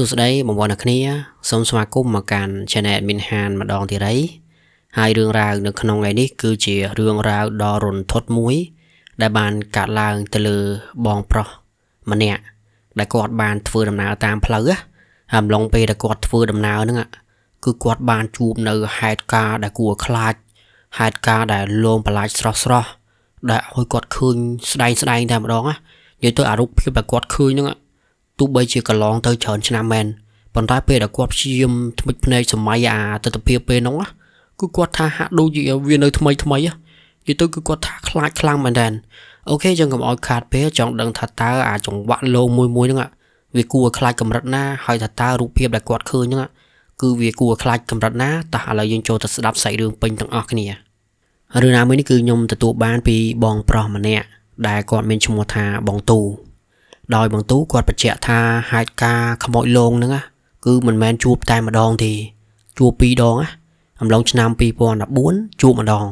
សួស្តីបងប្អូនអ្នកគ្នាសូមស្វាគមន៍មកកាន់ Channel Admin Han ម្ដងទៀតហើយហើយរឿងរ៉ាវនៅក្នុងថ្ងៃនេះគឺជារឿងរ៉ាវដ៏រន្ធត់មួយដែលបានកើតឡើងទៅលើបងប្រុសម្នាក់ដែលគាត់បានធ្វើដំណើរតាមផ្លូវណាហើយអំឡុងពេលដែលគាត់ធ្វើដំណើរហ្នឹងគឺគាត់បានជួបនៅហេតុការណ៍ដែលគួរឲ្យខ្លាចហេតុការណ៍ដែលលងប្រឡាចស្រស់ស្រស់ដែលឲ្យគាត់ឃើញស្ដែងស្ដែងតែម្ដងណានិយាយទៅអារូបភាពដែលគាត់ឃើញហ្នឹងទោះបីជាកន្លងទៅច្រើនឆ្នាំមែនប៉ុន្តែពេលដែលគាត់ព្យាយាមថ្មិចភ្នែកសម័យអាទិដ្ឋភាពពេលហ្នឹងគឺគាត់ថាហាក់ដូចជាវានៅថ្មីថ្មីនិយាយទៅគឺគាត់ថាខ្លាចខ្លាំងមែនតើអូខេចឹងកុំឲ្យខាតពេលចង់ដឹងថាតើអាចង្វាក់លោងមួយមួយហ្នឹងវាគួរឲ្យខ្លាចកម្រិតណាហើយថាតើរូបភាពដែលគាត់ឃើញហ្នឹងគឺវាគួរឲ្យខ្លាចកម្រិតណាតោះឥឡូវយើងចូលទៅស្ដាប់សាច់រឿងពេញទាំងអស់គ្នារឿងណាមួយនេះគឺខ្ញុំទទួលបានពីបងប្រុសម្នាក់ដែលគាត់មានឈ្មោះថាបងទូដោយបងទូគាត់បញ្ជាក់ថាហេតុការណ៍ខ្មោចលងហ្នឹងគឺមិនមែនជួបតែម្ដងទេជួបពីរដងណាអំឡុងឆ្នាំ2014ជួបម្ដង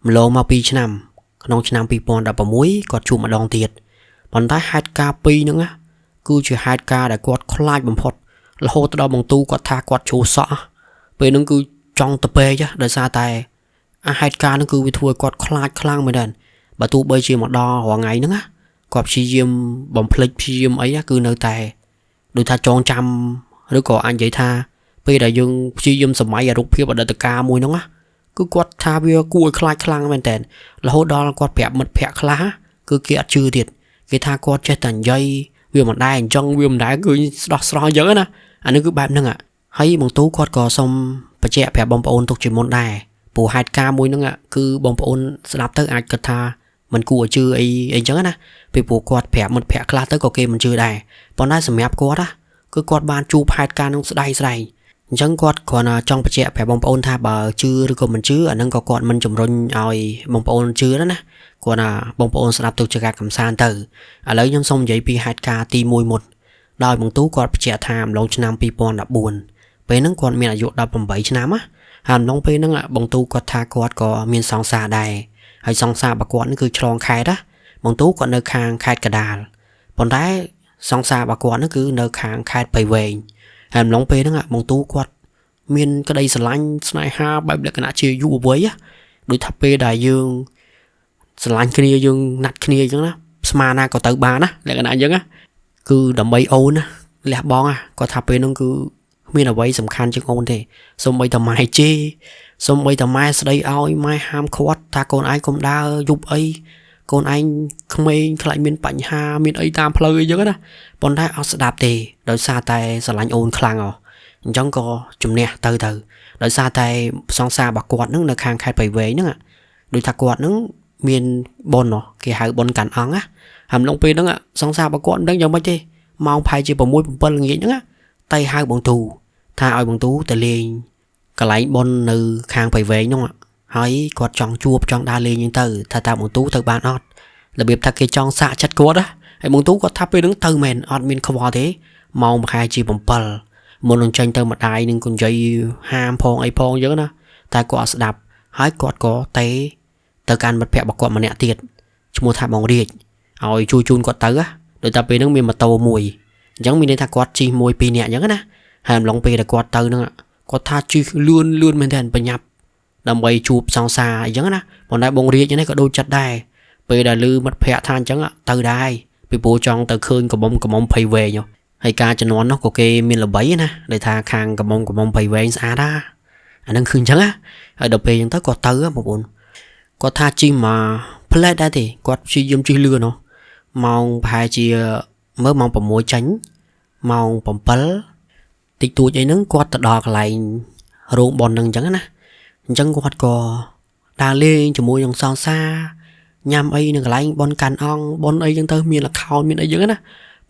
ម្លងមក2ឆ្នាំក្នុងឆ្នាំ2016គាត់ជួបម្ដងទៀតប៉ុន្តែហេតុការណ៍ពីរហ្នឹងណាគឺជាហេតុការណ៍ដែលគាត់ខ្លាចបំផុតរហូតដល់បងទូគាត់ថាគាត់ជ្រុះសក់ពេលហ្នឹងគឺចង់ទៅពេកដោយសារតែអាហេតុការណ៍ហ្នឹងគឺវាធ្វើឲ្យគាត់ខ្លាចខ្លាំងមែនទែនបើទោះបីជាមកដល់រាល់ថ្ងៃហ្នឹងណាគាត់ព្យាយាមបំភ្លេចព្យាយាមអីគឺនៅតែដូចថាចងចាំឬក៏អាចនិយាយថាពេលដែលយើងព្យាយាមសម័យអារូបភាពអតីតកាលមួយហ្នឹងណាគឺគាត់ថាវាគួរឲ្យខ្លាចខ្លាំងមែនតើរហូតដល់គាត់ប្រាប់មិត្តភ័ក្តិខ្លះគឺគេអត់ជឿទៀតគេថាគាត់ចេះតែនិយាយវាមិនដែរអញ្ចឹងវាមិនដែរគឺស្ដោះស្រស់អញ្ចឹងណាអានេះគឺបែបហ្នឹងហើយបងទូគាត់ក៏សុំបញ្ជាក់ប្រាប់បងប្អូនទុកជាមុនដែរព្រោះហេតុការណ៍មួយហ្នឹងគឺបងប្អូនស្ដាប់ទៅអាចគិតថាមិនគួរឲ្យជឿអីអីចឹងណាពីព្រោះគាត់ប្រាប់មិត្តភ័ក្តិខ្លះទៅក៏គេមិនជឿដែរប៉ុន្តែសម្រាប់គាត់ណាគឺគាត់បានជួបហេតុការណ៍នឹងស្ដែងស្ដែងអញ្ចឹងគាត់គ្រាន់តែចង់បញ្ជាក់ប្រាប់បងប្អូនថាបើជឿឬក៏មិនជឿអានឹងក៏គាត់មិនជំរុញឲ្យបងប្អូនជឿដែរណាគាត់ថាបងប្អូនស្ដាប់ទៅជាការកំសាន្តទៅឥឡូវខ្ញុំសូមនិយាយពីហេតុការណ៍ទី1មុនដោយបងទូគាត់បញ្ជាក់ថាអំឡុងឆ្នាំ2014ពេលហ្នឹងគាត់មានអាយុ18ឆ្នាំណាហើយអំឡុងពេលហ្នឹងបងទូគាត់ថាគាត់ក៏មានសង្សារដែរហើយសង្សាររបស់គាត់នេះគឺឆ្លងខេត្តណាបងទូគាត់នៅខាងខេត្តកដាលប៉ុន្តែសង្សាររបស់គាត់នេះគឺនៅខាងខេត្តព្រៃវែងហើយអំឡុងពេលហ្នឹងបងទូគាត់មានក្តីស្រឡាញ់ស្នេហាបែបលក្ខណៈជាយុវវ័យដូចថាពេលដែលយើងស្រឡាញ់គ្នាយើងណាត់គ្នាអញ្ចឹងណាស្មានណាក៏ទៅបានណាលក្ខណៈអញ្ចឹងណាគឺដើម្បីអូនណាលះបង់គាត់ថាពេលហ្នឹងគឺគ្មានអ្វីសំខាន់ជាងអូនទេសូម្បីតែម៉ែជេរសូម្បីតែម៉ែស្ដីឲ្យម៉ែហាមឃាត់ថាកូនឯងកុំដើរយប់អីកូនឯងក្មេងខ្លាចមានបញ្ហាមានអីតាមផ្លូវអីចឹងណាប៉ុន្តែអត់ស្ដាប់ទេដោយសារតែស្រឡាញ់អូនខ្លាំងអញ្ចឹងក៏ជំនះទៅដោយសារតែសង្សាររបស់គាត់នឹងនៅខាងខេត្តព្រៃវែងហ្នឹងដូចថាគាត់នឹងមានបុណ្យគេហៅបុណ្យកាន់អង្គណាហើយអំឡុងពេលហ្នឹងសង្សាររបស់គាត់មិនដឹងយ៉ាងម៉េចទេម៉ោងប្រហែលជា6 7ល្ងាចហ្នឹងតែហៅបងទូថាឲ្យបងទូទៅលេងកន្លែងបុណ្យនៅខាងព្រៃវែងហ្នឹងហើយគាត់ចង់ជួបចង់ដើរលេងហ្នឹងទៅថាតើបងទូទៅបានអត់របៀបថាគេចង់សាកចិត្តគាត់ណាហើយបងទូគាត់ថាពេលហ្នឹងទៅមែនអត់មានខ្វល់ទេម៉ោងប្រហែលជា7មុននឹងចេញទៅម្ដាយនឹងក៏និយាយហាមផងអីផងអញ្ចឹងណាតែគាត់អត់ស្ដាប់ហើយគាត់ក៏តេទៅកាន់មិត្តភ័ក្តិរបស់គាត់ម្នាក់ទៀតឈ្មោះថាបងរាជឲ្យជួយជូនគាត់ទៅណាដោយតែពេលហ្នឹងមានម៉ូតូមួយអញ្ចឹងមានន័យថាគាត់ជិះមួយពីរនាក់អញ្ចឹងណាហើយអំឡុងពេលដែលគាត់ទៅហ្នឹងគាត់ថាជិះលឿនលឿនមែនទែនប្រញាប់ដើម្បីជួបសង្សារអញ្ចឹងណាប៉ុន្តែបងរាជនេះក៏ដូចចិត្តដែរពេលដែលលឺមិត្តភ័ក្តិថាអញ្ចឹងទៅដែរពីព្រោះចង់ទៅឃើញកំមុំភ័យវែងហើយការជំនាន់នោះក៏គេមានល្បីណាដែលថាខាងកំមុំភ័យវែងស្អាតណាអាហ្នឹងគឺអញ្ចឹងណាហើយដល់ពេលអញ្ចឹងទៅគាត់ទៅបងប្អូនគាត់ថាជិះមកផ្លែតដែរទេគាត់ព្យាយាមជិះលឿននោះម៉ោងប្រហែលជាមើលម៉ោង6ចេញម៉ោង7តិចតួចអីហ្នឹងគាត់ទៅដល់កន្លែងរោងបុណ្យហ្នឹងអញ្ចឹងណាអញ្ចឹងគាត់ក៏ដើរលេងជាមួយនឹងសង្សារញ៉ាំអីនៅកន្លែងបុណ្យកាន់អង្គបុណ្យអីចឹងទៅមានល្ខោនមានអីចឹងណា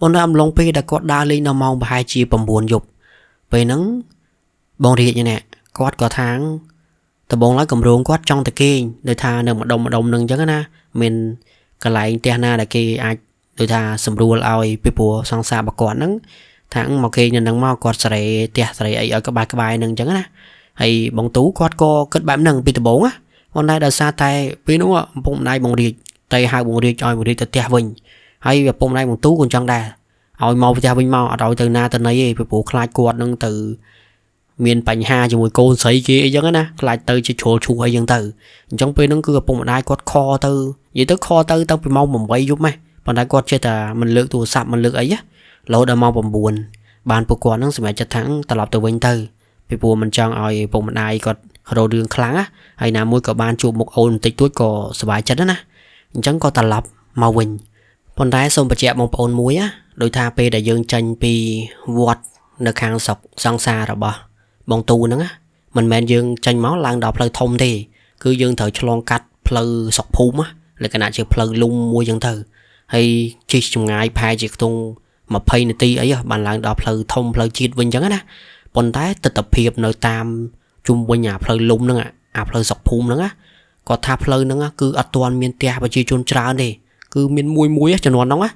ប៉ុន្តែអំឡុងពេលដែលគាត់ដើរលេងដល់ម៉ោងប្រហែលជា9យប់ពេលហ្នឹងបងរាជនេះគាត់ក៏ថាងដំបងឡើយកម្រងគាត់ចង់ទៅគេងដោយថានៅម្ដុំហ្នឹងអញ្ចឹងណាមានកន្លែងផ្ទះណាដែលគេអាចដូចថាសម្រួលឲ្យពីព្រោះសង្សាររបស់គាត់ហ្នឹងថាមកគេងនៅហ្នឹងមកគាត់សេរីផ្ទះសេរីអីឲ្យក្បែរហ្នឹងអញ្ចឹងណាហើយបងទូគាត់ក៏គិតបែបហ្នឹងពីដំបូងណាប៉ុន្តែដោយសារតែពេលនោះឪពុកម្ដាយបងរាជតែហៅបងរាជឲ្យបងរាជទៅផ្ទះវិញហើយឪពុកម្ដាយបងទូក៏អញ្ចឹងដែរ ឲ្យមកផ្ទះវិញមកអត់ឲ្យទៅណាទៅណីទេពីព្រោះខ្លាចគាត់នឹងទៅមានបញ្ហាជាមួយកូនស្រីគេអីចឹងណាខ្លាចទៅជាជ្រុលឈូសអីចឹងទៅអញ្ចឹងពេលហ្នឹងគឺឪពុកម្ដាយគាត់ខទៅនិយាយទៅខទៅតាំងពីម៉ោង8យប់ម៉េះប៉ុន្តែគាត់ចេះតែមិនលើកទូរស័ព្ទមិនលើកអីណារហូតដល់ម៉ោង9បានពួកគាត់ហ្នឹងសម្រេចចិត្តថាត្រឡប់ទៅវិញទៅពីព្រោះមិនចង់ឲ្យឪពុកម្ដាយគាត់រករឿងខ្លាំងណាហើយណាមួយក៏បានជួបមុខអូនបន្តិចតួចក៏សប្បាយចិត្តណាអញ្ចឹងក៏ត្រឡប់មកវិញប៉ុន្តែសូមបញ្ជាក់បងប្អូនមួយណាដោយថាពេលដែលយើងចេញពីវត្តនៅខាងស្រុកសង្សាររបស់បងទូហ្នឹងណាមិនមែនយើងចេញមកឡើងដល់ផ្លូវធំទេគឺយើងត្រូវឆ្លងកាត់ផ្លូវស្រុកភូមិលក្ខណៈជាផ្លូវលំមួយចឹងទៅហើយជិះចម្ងាយប្រហែលជាខ្ទង់20នាទីអីបានឡើងដល់ផ្លូវធំផ្លូវជាតិវិញចឹងណាប៉ុន្តែទិដ្ឋភាពនៅតាមជុំវិញអាផ្លូវលំហ្នឹងអាផ្លូវស្រុកភូមិហ្នឹងណាគាត់ថាផ្លូវហ្នឹងគឺអត់ទាន់មានផ្ទះប្រជាជនច្រើនទេគឺមានមួយមួយចំនួនហ្នឹងណា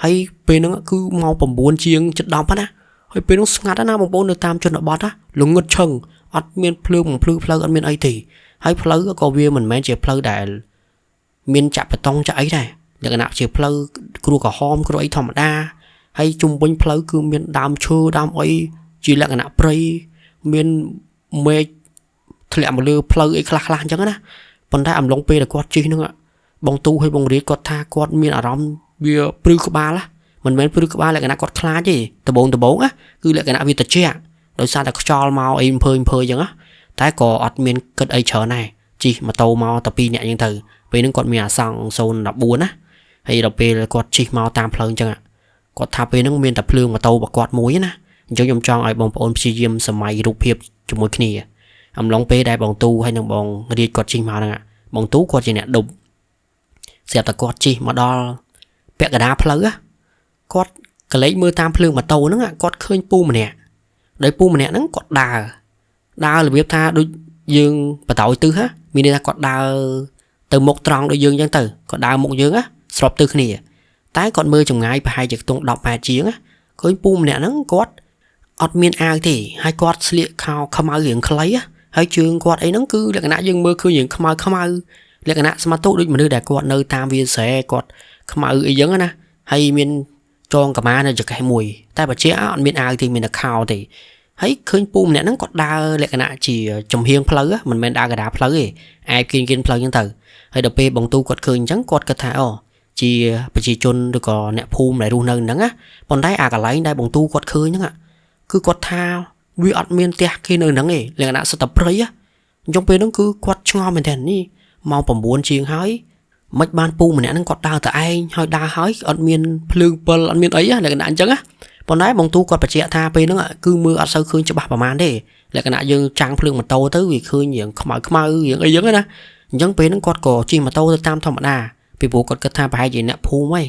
ហើយពេលហ្នឹងគឺម៉ោង9ជាងជិត10ណាហើយពេលនោះស្ងាត់ណាបងប្អូននៅតាមជនបទណាល្ងឹតឈឹងអត់មានភ្លើងបំភ្លឺផ្លូវអត់មានអីទេហើយផ្លូវក៏វាមិនមែនជាផ្លូវដែលមានចាក់បេតុងចាក់អីដែរលក្ខណៈជាផ្លូវគ្រួក្រហមគ្រួអីធម្មតាហើយជុំវិញផ្លូវគឺមានដើមឈើដើមអីជាលក្ខណៈព្រៃមានមេឃធ្លាក់មកលើផ្លូវអីខ្លះៗអញ្ចឹងណាប៉ុន្តែអំឡុងពេលដែលគាត់ជិះហ្នឹងបងទូហើយបងរាជគាត់ថាគាត់មានអារម្មណ៍វាព្រឺក្បាលណាមិនមែនព្រឺក្បាលលក្ខណៈគាត់ខ្លាចទេដបងណាគឺលក្ខណៈវាត្រជាក់ដោយសារតែខ្យល់មកអីអំភើអញ្ចឹងណាតែក៏អត់មានគិតអីច្រើនដែរជិះម៉ូតូមកតែ2នាក់អញ្ចឹងទៅពេលហ្នឹងគាត់មានអាសង់014ណាហើយដល់ពេលគាត់ជិះមកតាមផ្លូវអញ្ចឹងគាត់ថាពេលហ្នឹងមានតែភ្លើងម៉ូតូរបស់គាត់មួយណាអញ្ចឹងខ្ញុំចង់ឲ្យបងប្អូនព្យាយាមសម័យរូបភាពជាមួយគ្នាអំឡុងពេលដែលបងទូហើយនឹងបងរាជគាត់ជិះមកហ្នឹងបងទូគាត់ជាអ្នកដប់ស្រាប់តែគាត់ជិះមកដល់ពាក់កណ្ដាលផ្លូវគាត់កលេចមើលតាមភ្លើងម៉ូតូហ្នឹងគាត់ឃើញពូម្នាក់ដោយពូម្នាក់ហ្នឹងគាត់ដើររបៀបថាដូចយើងបតោយទិសមានន័យថាគាត់ដើរទៅមុខត្រង់ដូចយើងអញ្ចឹងទៅគាត់ដើរមុខយើងស្របទិសគ្នាតែគាត់មើលចម្ងាយប្រហែលជាខ្ទង់10ម៉ែត្រជាងឃើញពូម្នាក់ហ្នឹងគាត់អត់មានអាវទេហើយគាត់ស្លៀកខោខ្មៅរៀងខ្លីហើយជើងគាត់អីហ្នឹងគឺលក្ខណៈយើងមើលឃើញរៀងខ្មៅលក្ខណៈស្មាតុដូចមនុស្សដែលគាត់នៅតាមវាលស្រែគាត់ខ្មៅអីចឹងណាហើយមានចងកម្មានៅចង្កេះមួយតែបើជាអត់មានអាវទេមានតែខោទេហើយឃើញពូម្នាក់ហ្នឹងគាត់ដើរលក្ខណៈជាចំហៀងផ្លូវមិនមែនដើរកណ្ដាលផ្លូវទេអែបគៀនផ្លូវចឹងទៅហើយដល់ពេលបងទូគាត់ឃើញអញ្ចឹងគាត់គិតថាអូជាប្រជាជនឬក៏អ្នកភូមិដែលរស់នៅហ្នឹងណាប៉ុន្តែអាកន្លែងដែលបងទូគាត់ឃើញហ្នឹងគឺគាត់ថាវាអត់មានផ្ទះគេនៅហ្នឹងទេលក្ខណៈសុទ្ធតែព្រៃអញ្ចឹងពេលហ្នឹងគឺគាត់ឆ្ងល់មែនទែននេះម៉ោង9ជាងហើយមិនបានពូម្នាក់ហ្នឹងគាត់ដើរតែឯងហើយដើរហើយអត់មានភ្លើងពិលអត់មានអីលក្ខណៈអញ្ចឹងណាប៉ុន្តែបងទូគាត់បញ្ជាក់ថាពេលហ្នឹងគឺមើលអត់សូវឃើញច្បាស់ប្រហែលទេលក្ខណៈយើងចាំងភ្លើងម៉ូតូទៅវាឃើញរៀងខ្មៅរៀងអីចឹងណាអញ្ចឹងពេលហ្នឹងគាត់ក៏ជិះម៉ូតូទៅតាមធម្មតាពីព្រោះគាត់គិតថាប្រហែលជាអ្នកភូមិហី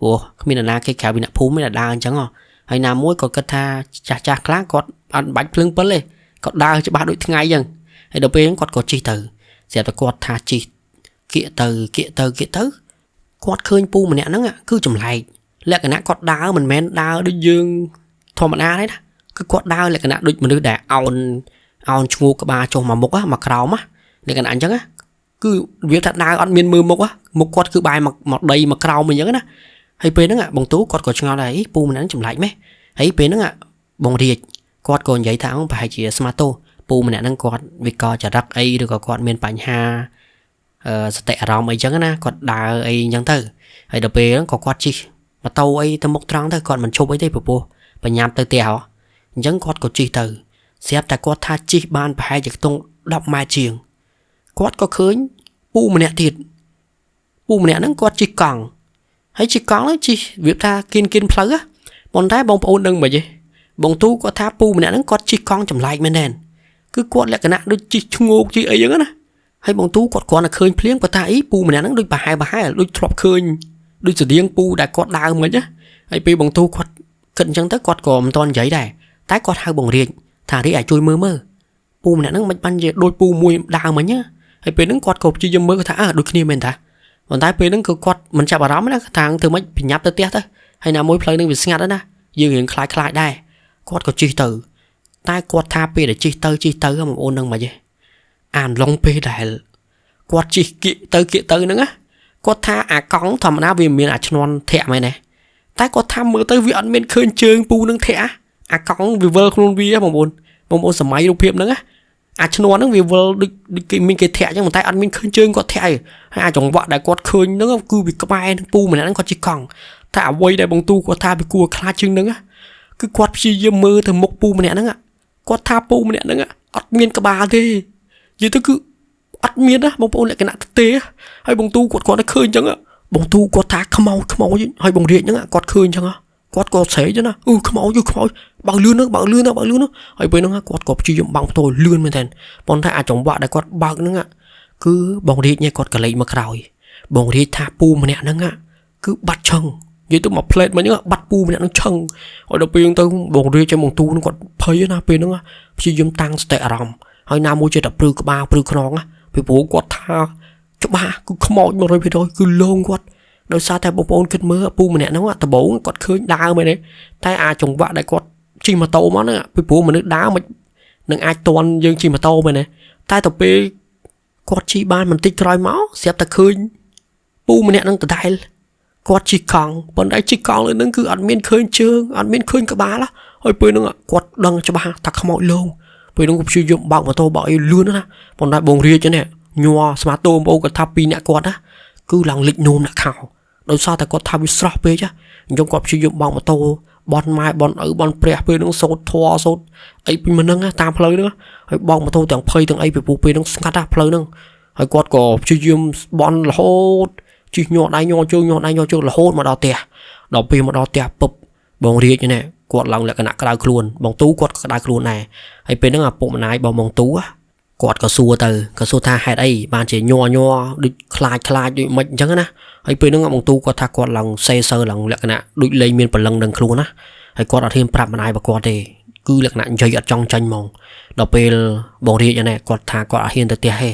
ព្រោះគ្មាននរណាគេក្រៅពីអ្នកភូមិទេដែលដើរអញ្ចឹងហើយណាមួយក៏គិតថាចាស់ខ្លះគាត់អត់បាច់ភ្លើងពិលទេគាត់ដើរច្បាស់ដូចថ្ងៃអញ្ចឹងហើយដល់ពេលហ្នឹងគាត់ក៏ជិះទៅស្រាប់តែគាត់ថាជិះគៀកទៅគាត់ឃើញពូម្នាក់ហ្នឹងគឺចម្លែកលក្ខណៈគាត់ដើរមិនមែនដើរដូចយើងធម្មតាទេណាគឺគាត់ដើរលក្ខណៈដូចមនុស្សដែលអោនឈ្ងោកក្បាលចុះមកមុខមកក្រោមលក្ខណៈអញ្ចឹងគឺវាថាដើរអត់មានមើលមុខមុខគាត់គឺបែរមកដីមកក្រោមអញ្ចឹងណាហើយពេលហ្នឹងបងទូគាត់ក៏ឆ្ងល់ដែរពូម្នាក់ចម្លែកម៉េះហើយពេលហ្នឹងបងរាជគាត់ក៏និយាយថាប្រហែលជាស្មាតោពូម្នាក់ហ្នឹងគាត់វិកលចរិតអីឬក៏គាត់មានបញ្ហាសតិអារម្មណ៍អីចឹងណាគាត់ដើរអីអញ្ចឹងទៅហើយដល់ពេលហ្នឹងក៏គាត់ជិះម៉ូតូអីទៅមុខត្រង់ទៅគាត់មិនឈប់អីទេព្រោះបញ្ញាប់ទៅផ្ទះហ៎អញ្ចឹងគាត់ក៏ជិះទៅស្រាប់តែគាត់ថាជិះបានប្រហែលជាខ្ទង់10ម៉ែត្រជាងគាត់ក៏ឃើញពូម្នាក់ទៀតពូម្នាក់ហ្នឹងគាត់ជិះកង់ហើយជិះកង់ហ្នឹងជិះវាថាគៀនផ្លូវប៉ុន្តែបងប្អូនដឹងមិនទេបងទូគាត់ថាពូម្នាក់ហ្នឹងគាត់ជិះកង់ចម្លែកមែនទែនគឺគាត់លក្ខណៈដូចជិះឈ្ងោកជិះអីចឹងណាហើយបងទូគាត់គ្រាន់តែឃើញភ្លាមគាត់ថាអីពូម្នាក់ហ្នឹងដូចប្រហែលដូចធ្លាប់ឃើញដូចស្តៀងពូដែលគាត់ដើរមិញណាហើយពេលបងទូគាត់គិតអញ្ចឹងទៅគាត់ក៏មិនទាន់និយាយដែរតែគាត់ហៅបងរាជថារាជឲ្យជួយមើលពូម្នាក់ហ្នឹងមិនបានជាដូចពូមួយដើរមិញណាហើយពេលហ្នឹងគាត់ក៏ព្យាយាមមើលគាត់ថាអើដូចគ្នាមែនតាប៉ុន្តែពេលហ្នឹងគឺគាត់មិនចាប់អារម្មណ៍ណាថាធ្វើម៉េចប្រញាប់ទៅផ្ទះទៅហើយណាមួយផ្លូវហ្នឹងវាស្ងាត់ណាយើងរៀងខ្លាចដែរគាត់ក៏ជិះទៅតែគាត់ថាពេលដែលជិះទៅបងប្អូននឹងមិនទេអានឡុងពេលដែលគាត់ជិះគៀកទៅហ្នឹងណាគាត់ថាអាកង់ធម្មតាវាមានអាឈ្នន់ធាក់មែនទេ តែគាត់ថាមើលទៅវាអត់មានឃើញជើងពូនឹងធាក់អាកង់វាវិលខ្លួនវាបងប្អូនបងប្អូនសម័យរូបភាពហ្នឹងណាអាឈ្នាន់ហ្នឹងវាវិលដូចដូចគេមានគេធាក់អញ្ចឹងប៉ុន្តែអត់មានឃើញជើងគាត់ធាក់ឯងហើយអាចង្វាក់ដែលគាត់ឃើញហ្នឹងគឺវាក្បែរនឹងពូម្នាក់ហ្នឹងគាត់ជិះកង់តែអ្វីដែលបងទូគាត់ថាវាគួរខ្លាចជាងហ្នឹងគឺគាត់ព្យាយាមមើលទៅមុខពូម្នាក់ហ្នឹងគាត់ថាពូម្នាក់ហ្នឹងអត់មានក្បាលទេនិយាយទៅគឺអត់មានណាបងប្អូនលក្ខណៈទេហើយបងទូគាត់គាត់ឃើញអញ្ចឹងបងទូគាត់ថាខ្មោចខ្មោចហើយបងរាជហ្នឹងគាត់ឃើញអញ្ចឹងគាត់ក៏ស្រែកណាអឺខ្មោចខ្មោចបើកលឿនណាបើកលឿនណាបើកលឿនណាហើយពេលហ្នឹងគាត់ក៏ព្យាយាមបាំងផ្ទោលឿនមែនតើប៉ុន្តែអាចង្វាក់ដែលគាត់បើកហ្នឹងគឺបងរាជនេះគាត់ក៏លេចមកក្រោយបងរាជថាពូម្នាក់ហ្នឹងគឺបាត់ឆឹងនិយាយទៅមកផ្លេតមកហ្នឹងបាត់ពូម្នាក់ហ្នឹងឆឹងហើយដល់ពេលហ្នឹងទៅបងរាជឲ្យបងទូហ្នឹងគាត់ភ័យណាពេលហ្នឹងព្យាយាមតាំងសតិអារម្មណ៍ហើយណាមួយចេះតែព្រឺក្បាលព្រឺខ្នងពីព្រោះគាត់ថាច្បាស់គឺខ្មោច 100% គឺលងគាត់ដោយសារតែបងប្អូនគិតមើលពូម្នាក់ហ្នឹងដំបូងគាត់ឃើញដើរមែនទេតែអាចង្វាក់ដែលគាត់ជិះម៉ូតូមកហ្នឹងពីព្រោះមនុស្សដើរមិននឹងអាចតន់យើងជិះម៉ូតូមែនទេតែទៅពេលគាត់ជិះបានបន្តិចក្រោយមកស្រាប់តែឃើញពូម្នាក់ហ្នឹងដដែលគាត់ជិះកង់ប៉ុន្តែជិះកង់លើហ្នឹងគឺអត់មានឃើញជើងអត់មានឃើញក្បាលហើយពេលហ្នឹងគាត់ដឹងច្បាស់ថាខ្មោចលងពេលហ្នឹងគាត់ព្យាយាមបើកម៉ូតូបើកអីលឿនណាប៉ុន្តែបងរាជនេះញ័រស្មាតូបងប្អូនគាត់ថាពីរអ្នកគាត់ណាគឺឡើងលិចនោមអ្នកខោដោយសារតែគាត់ថាវាស្រស់ពេកអញ្ចឹងគាត់ព្យាយាមបើកម៉ូតូបនម៉ែបនឪបនព្រះពេលហ្នឹងសូត្រធွာសូត្រអីពីមិនហ្នឹងតាមផ្លូវហ្នឹងហើយបើកម៉ូតូទាំងភ័យទាំងអីពីព្រោះពេលហ្នឹងស្ងាត់ណាផ្លូវហ្នឹងហើយគាត់ក៏ព្យាយាមបនរហូតជិះញ័រដៃញ័រជើងញ័រដៃញ័រជើងរហូតមកដល់ផ្ទះដល់ពេលមកដល់ផ្ទះពឹបបងរាជនេះគាត់ឡើងលក្ខណៈក្តៅខ្លួនបងទូគាត់ក៏ក្តៅខ្លួនដែរហើយពេលហ្នឹងឪពុកម្ដាយរបស់បងទូគាត់ក៏សួរទៅក៏សួរថាហេតុអីបានជាញ័រញ័រដូចខ្លាចខ្លាចដូចមិនអញ្ចឹងណាហើយពេលហ្នឹងបងទូគាត់ថាគាត់ឡើងសេសើឡើងលក្ខណៈដូចលែងមានព្រលឹងនឹងខ្លួនណាហើយគាត់អត់ហ៊ានប្រាប់ម្ដាយរបស់គាត់ទេគឺលក្ខណៈនិយាយអត់ចង់ចាញ់ហ្មងដល់ពេលបងរាជនេះគាត់ថាគាត់អត់ហ៊ានទៅផ្ទះទេ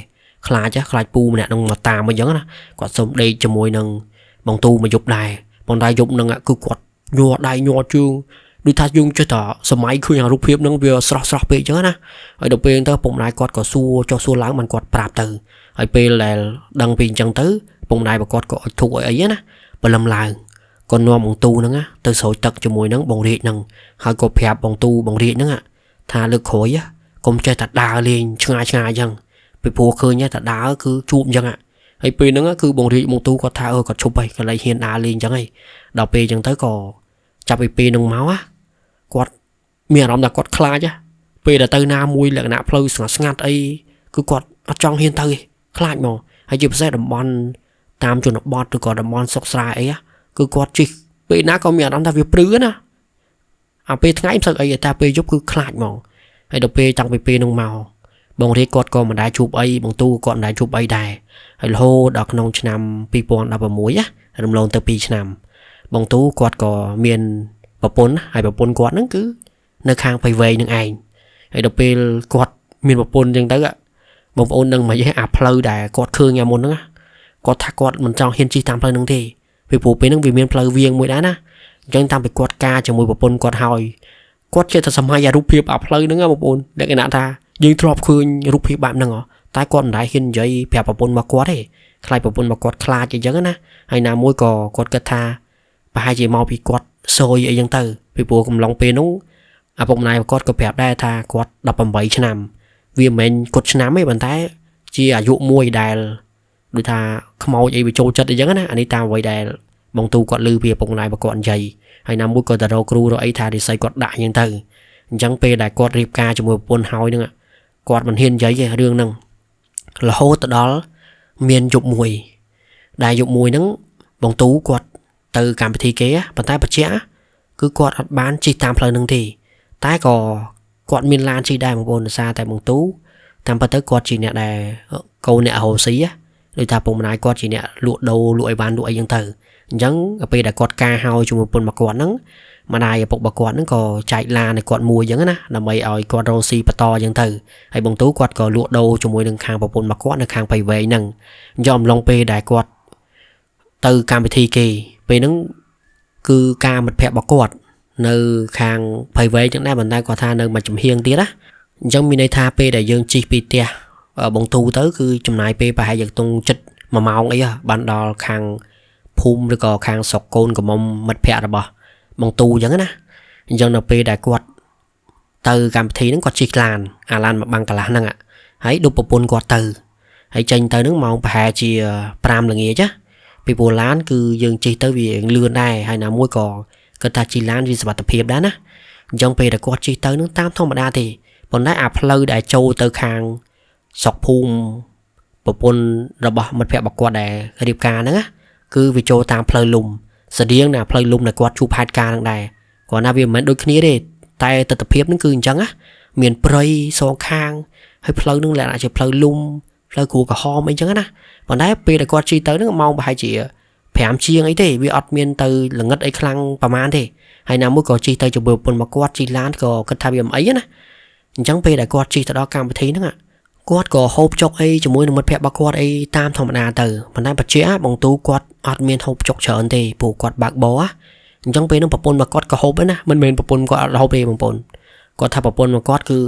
ខ្លាចខ្លាចពូម្នាក់នឹងមកតាមអញ្ចឹងណាគាត់សុំដេកជាមួយនឹងបងទូមួយយប់ដែរប៉ុន្តែយប់ហ្នឹងគឺគាត់ញ័រដៃញ័រជើងដូចថាយើងចេះតែសម័យឃើញអារូបភាពហ្នឹងវាស្រស់ស្រស់ពេកអញ្ចឹងណាហើយដល់ពេលទៅពុកម្ដាយគាត់ក៏សួរចុះសួរឡើងបានគាត់ប្រាប់ទៅហើយពេលដែលដឹងពីអញ្ចឹងទៅពុកម្ដាយរបស់គាត់ក៏អុជធូបអីអីណាព្រលឹមឡើងក៏នាំបងទូហ្នឹងទៅស្រោចទឹកជាមួយនឹងបងរាជហ្នឹងហើយក៏ប្រាប់បងទូបងរាជហ្នឹងថាលើកក្រោយកុំចេះតែដើរលេងឆ្ងាយឆ្ងាយអញ្ចឹងពីព្រោះឃើញតែដើរគឺជួបអញ្ចឹងហើយពេលហ្នឹងគឺបងរាជបងទូគាត់ថាគាត់ឈប់ហើយកន្លែងហ៊ានដើរលេងអញ្ចឹងហើយដល់ពេលអញ្ចឹងទៅក៏ចាប់ពីពេលហ្នឹងមកគាត់មានអារម្មណ៍ថាគាត់ខ្លាចពេលដែលទៅណាមួយលក្ខណៈផ្លូវស្ងាត់ស្ងាត់អីគឺគាត់អត់ចង់ហ៊ានទៅទេខ្លាចហ្មងហើយជាពិសេសតំបន់តាមជនបទឬក៏តំបន់ស្រុកស្រែអីគឺគាត់ជិះពេលណាក៏មានអារម្មណ៍ថាវាព្រឺណាអាពេលថ្ងៃមិនសូវអីតែពេលយប់គឺខ្លាចហ្មងហើយដល់ពេលតាំងពីពេលហ្នឹងមកបងរាជគាត់ក៏មិនដែលជួបអីបងទូគាត់មិនដែលជួបអីដែរហើយរហូតដល់ក្នុងឆ្នាំ2016ណារំលងទៅ2ឆ្នាំបងទូគាត់ក៏មានប្រពន្ធហើយប្រពន្ធគាត់ហ្នឹងគឺនៅខាងភ័យវែងនឹងឯងហើយដល់ពេលគាត់មានប្រពន្ធអញ្ចឹងទៅបងប្អូននឹងមិនអាផ្លូវដែលគាត់ឃើញអាមុនហ្នឹងគាត់ថាគាត់មិនចង់ហ៊ានជិះតាមផ្លូវហ្នឹងទេពីព្រោះពេលហ្នឹងវាមានផ្លូវវាងមួយដែរណាអញ្ចឹងតាមពីគាត់ការជាមួយប្រពន្ធគាត់ហើយគាត់ចេះតែសម័យអារូបភាពអាផ្លូវហ្នឹងបងប្អូនលក្ខណៈថាយើងធ្លាប់ឃើញរូបភាពបែបហ្នឹងតែគាត់មិនដែលហ៊ាននិយាយប្រាប់ប្រពន្ធមកគាត់ទេខ្លាចប្រពន្ធមកគាត់ខ្លាចអញ្ចឹងណាហើយណាមួយក៏គាត់គិតថាប្រហែលជាមកពីគាត់សយអីចឹងទៅពីព្រោះកំឡុងពេលនោះឪពុកម្ដាយគាត់ក៏ប្រាប់ដែរថាគាត់18ឆ្នាំវាមិនមែនគាត់ឆ្នាំទេប៉ុន្តែជាអាយុមួយដែលដូចថាខ្មោចអីវាចូលចិត្តអីចឹងណាអានេះតាមអ្វីដែលបងទូគាត់ឮពីឪពុកម្ដាយរបស់គាត់និយាយហើយណាមួយក៏ទៅរកគ្រូរកអីថារិស័យគាត់ដាក់ចឹងទៅអញ្ចឹងពេលដែលគាត់រៀបការជាមួយប្រពន្ធហើយហ្នឹងគាត់មិនហ៊ាននិយាយទេរឿងហ្នឹងរហូតទៅដល់មានយប់មួយដែលយប់មួយហ្នឹងបងទូគាត់ទៅកម្មវិធីគេប៉ុន្តែបច្ចៈគឺគាត់អត់បានជិះតាមផ្លូវហ្នឹងទេតែក៏គាត់មានឡានជិះដែរបងប្អូនដោយសារតែបងទូតាមពិតទៅគាត់ជាអ្នកដែលកូនអ្នករកស៊ីដូចថាពុកម្ដាយគាត់ជាអ្នកលក់ដូរលក់អីបានលក់អីចឹងទៅអញ្ចឹងពេលដែលគាត់ការហើយជាមួយប្រពន្ធរបស់គាត់ហ្នឹងម្ដាយឪពុករបស់គាត់ហ្នឹងក៏ចែកឡានឲ្យគាត់មួយចឹងណាដើម្បីឲ្យគាត់រកស៊ីបន្តចឹងទៅហើយបងទូគាត់ក៏លក់ដូរជាមួយនឹងខាងប្រពន្ធរបស់គាត់នៅខាងបៃវែងហ្នឹងអញ្ចឹងអំឡុងពេលដែលគាត់ទៅកម្មវិធីគេពេលហ្នឹងគឺការមិត្តភ័ក្តិរបស់គាត់នៅខាងភ័យវែងចឹងដែរប៉ុន្តែគាត់ថានៅមួយចំហៀងទៀតណាអញ្ចឹងមានន័យថាពេលដែលយើងជិះពីផ្ទះបងទូទៅគឺចំណាយពេលប្រហែលជាខ្ទង់ចិត្ត1ម៉ោងអីបានដល់ខាង ភូមិឬក៏ខាងស្រុកកូនកំមុំមិត្តភ័ក្តិរបស់បងទូអញ្ចឹងណាអញ្ចឹងនៅពេលដែលគាត់ទៅកម្មវិធីហ្នឹងគាត់ជិះឡានអាឡានមកបាំងកន្លះហ្នឹងហើយដប់ប្រពន្ធគាត់ទៅហើយចេញទៅហ្នឹងម៉ោងប្រហែលជា5ល្ងាចណាពីព្រោះឡានគឺយើងជិះទៅវាលឿនដែរហើយណាមួយក៏គិតថាជិះឡានវាសុវត្ថិភាពដែរណាអញ្ចឹងពេលដែលគាត់ជិះទៅហ្នឹងតាមធម្មតាទេប៉ុន្តែអាផ្លូវដែលចូលទៅខាងស្រុកភូមិប្រពន្ធរបស់មិត្តភ័ក្តិរបស់គាត់ដែលរៀបការហ្នឹងណាគឺវាចូលតាមផ្លូវលំស្តៀងណាផ្លូវលំដែលគាត់ជួបហេតុការណ៍ហ្នឹងដែរគ្រាន់តែវាមិនមែនដូចគ្នាទេតែទិដ្ឋភាពហ្នឹងគឺអញ្ចឹងណាមានព្រៃសងខាងហើយផ្លូវហ្នឹងលក្ខណៈជាផ្លូវលំផ្លូវគ្រួក្រហមអីចឹងណាប៉ុន្តែពេលដែលគាត់ជិះទៅហ្នឹងម៉ោងប្រហែលជា5ជាងអីទេវាអត់មានទៅល្ងិតអីខ្លាំងប្រហែលទេហើយណាមួយក៏ជិះទៅជាមួយប្រពន្ធរបស់គាត់ជិះឡានក៏គិតថាវាមិនអីណាអញ្ចឹងពេលដែលគាត់ជិះទៅដល់កម្មវិធីហ្នឹងគាត់ក៏ហូបចុកអីជាមួយនឹងមិត្តភ័ក្តិរបស់គាត់អីតាមធម្មតាទៅប៉ុន្តែបច្ចៈបងទូគាត់អត់មានហូបចុកច្រើនទេព្រោះគាត់បើកបរអញ្ចឹងពេលហ្នឹងប្រពន្ធរបស់គាត់ក៏ហូបដែរណាមិនមែនប្រពន្ធគាត់អត់ហូបទេបងប្អូនគាត់ថាប្រពន្ធរបស់គាត់គឺ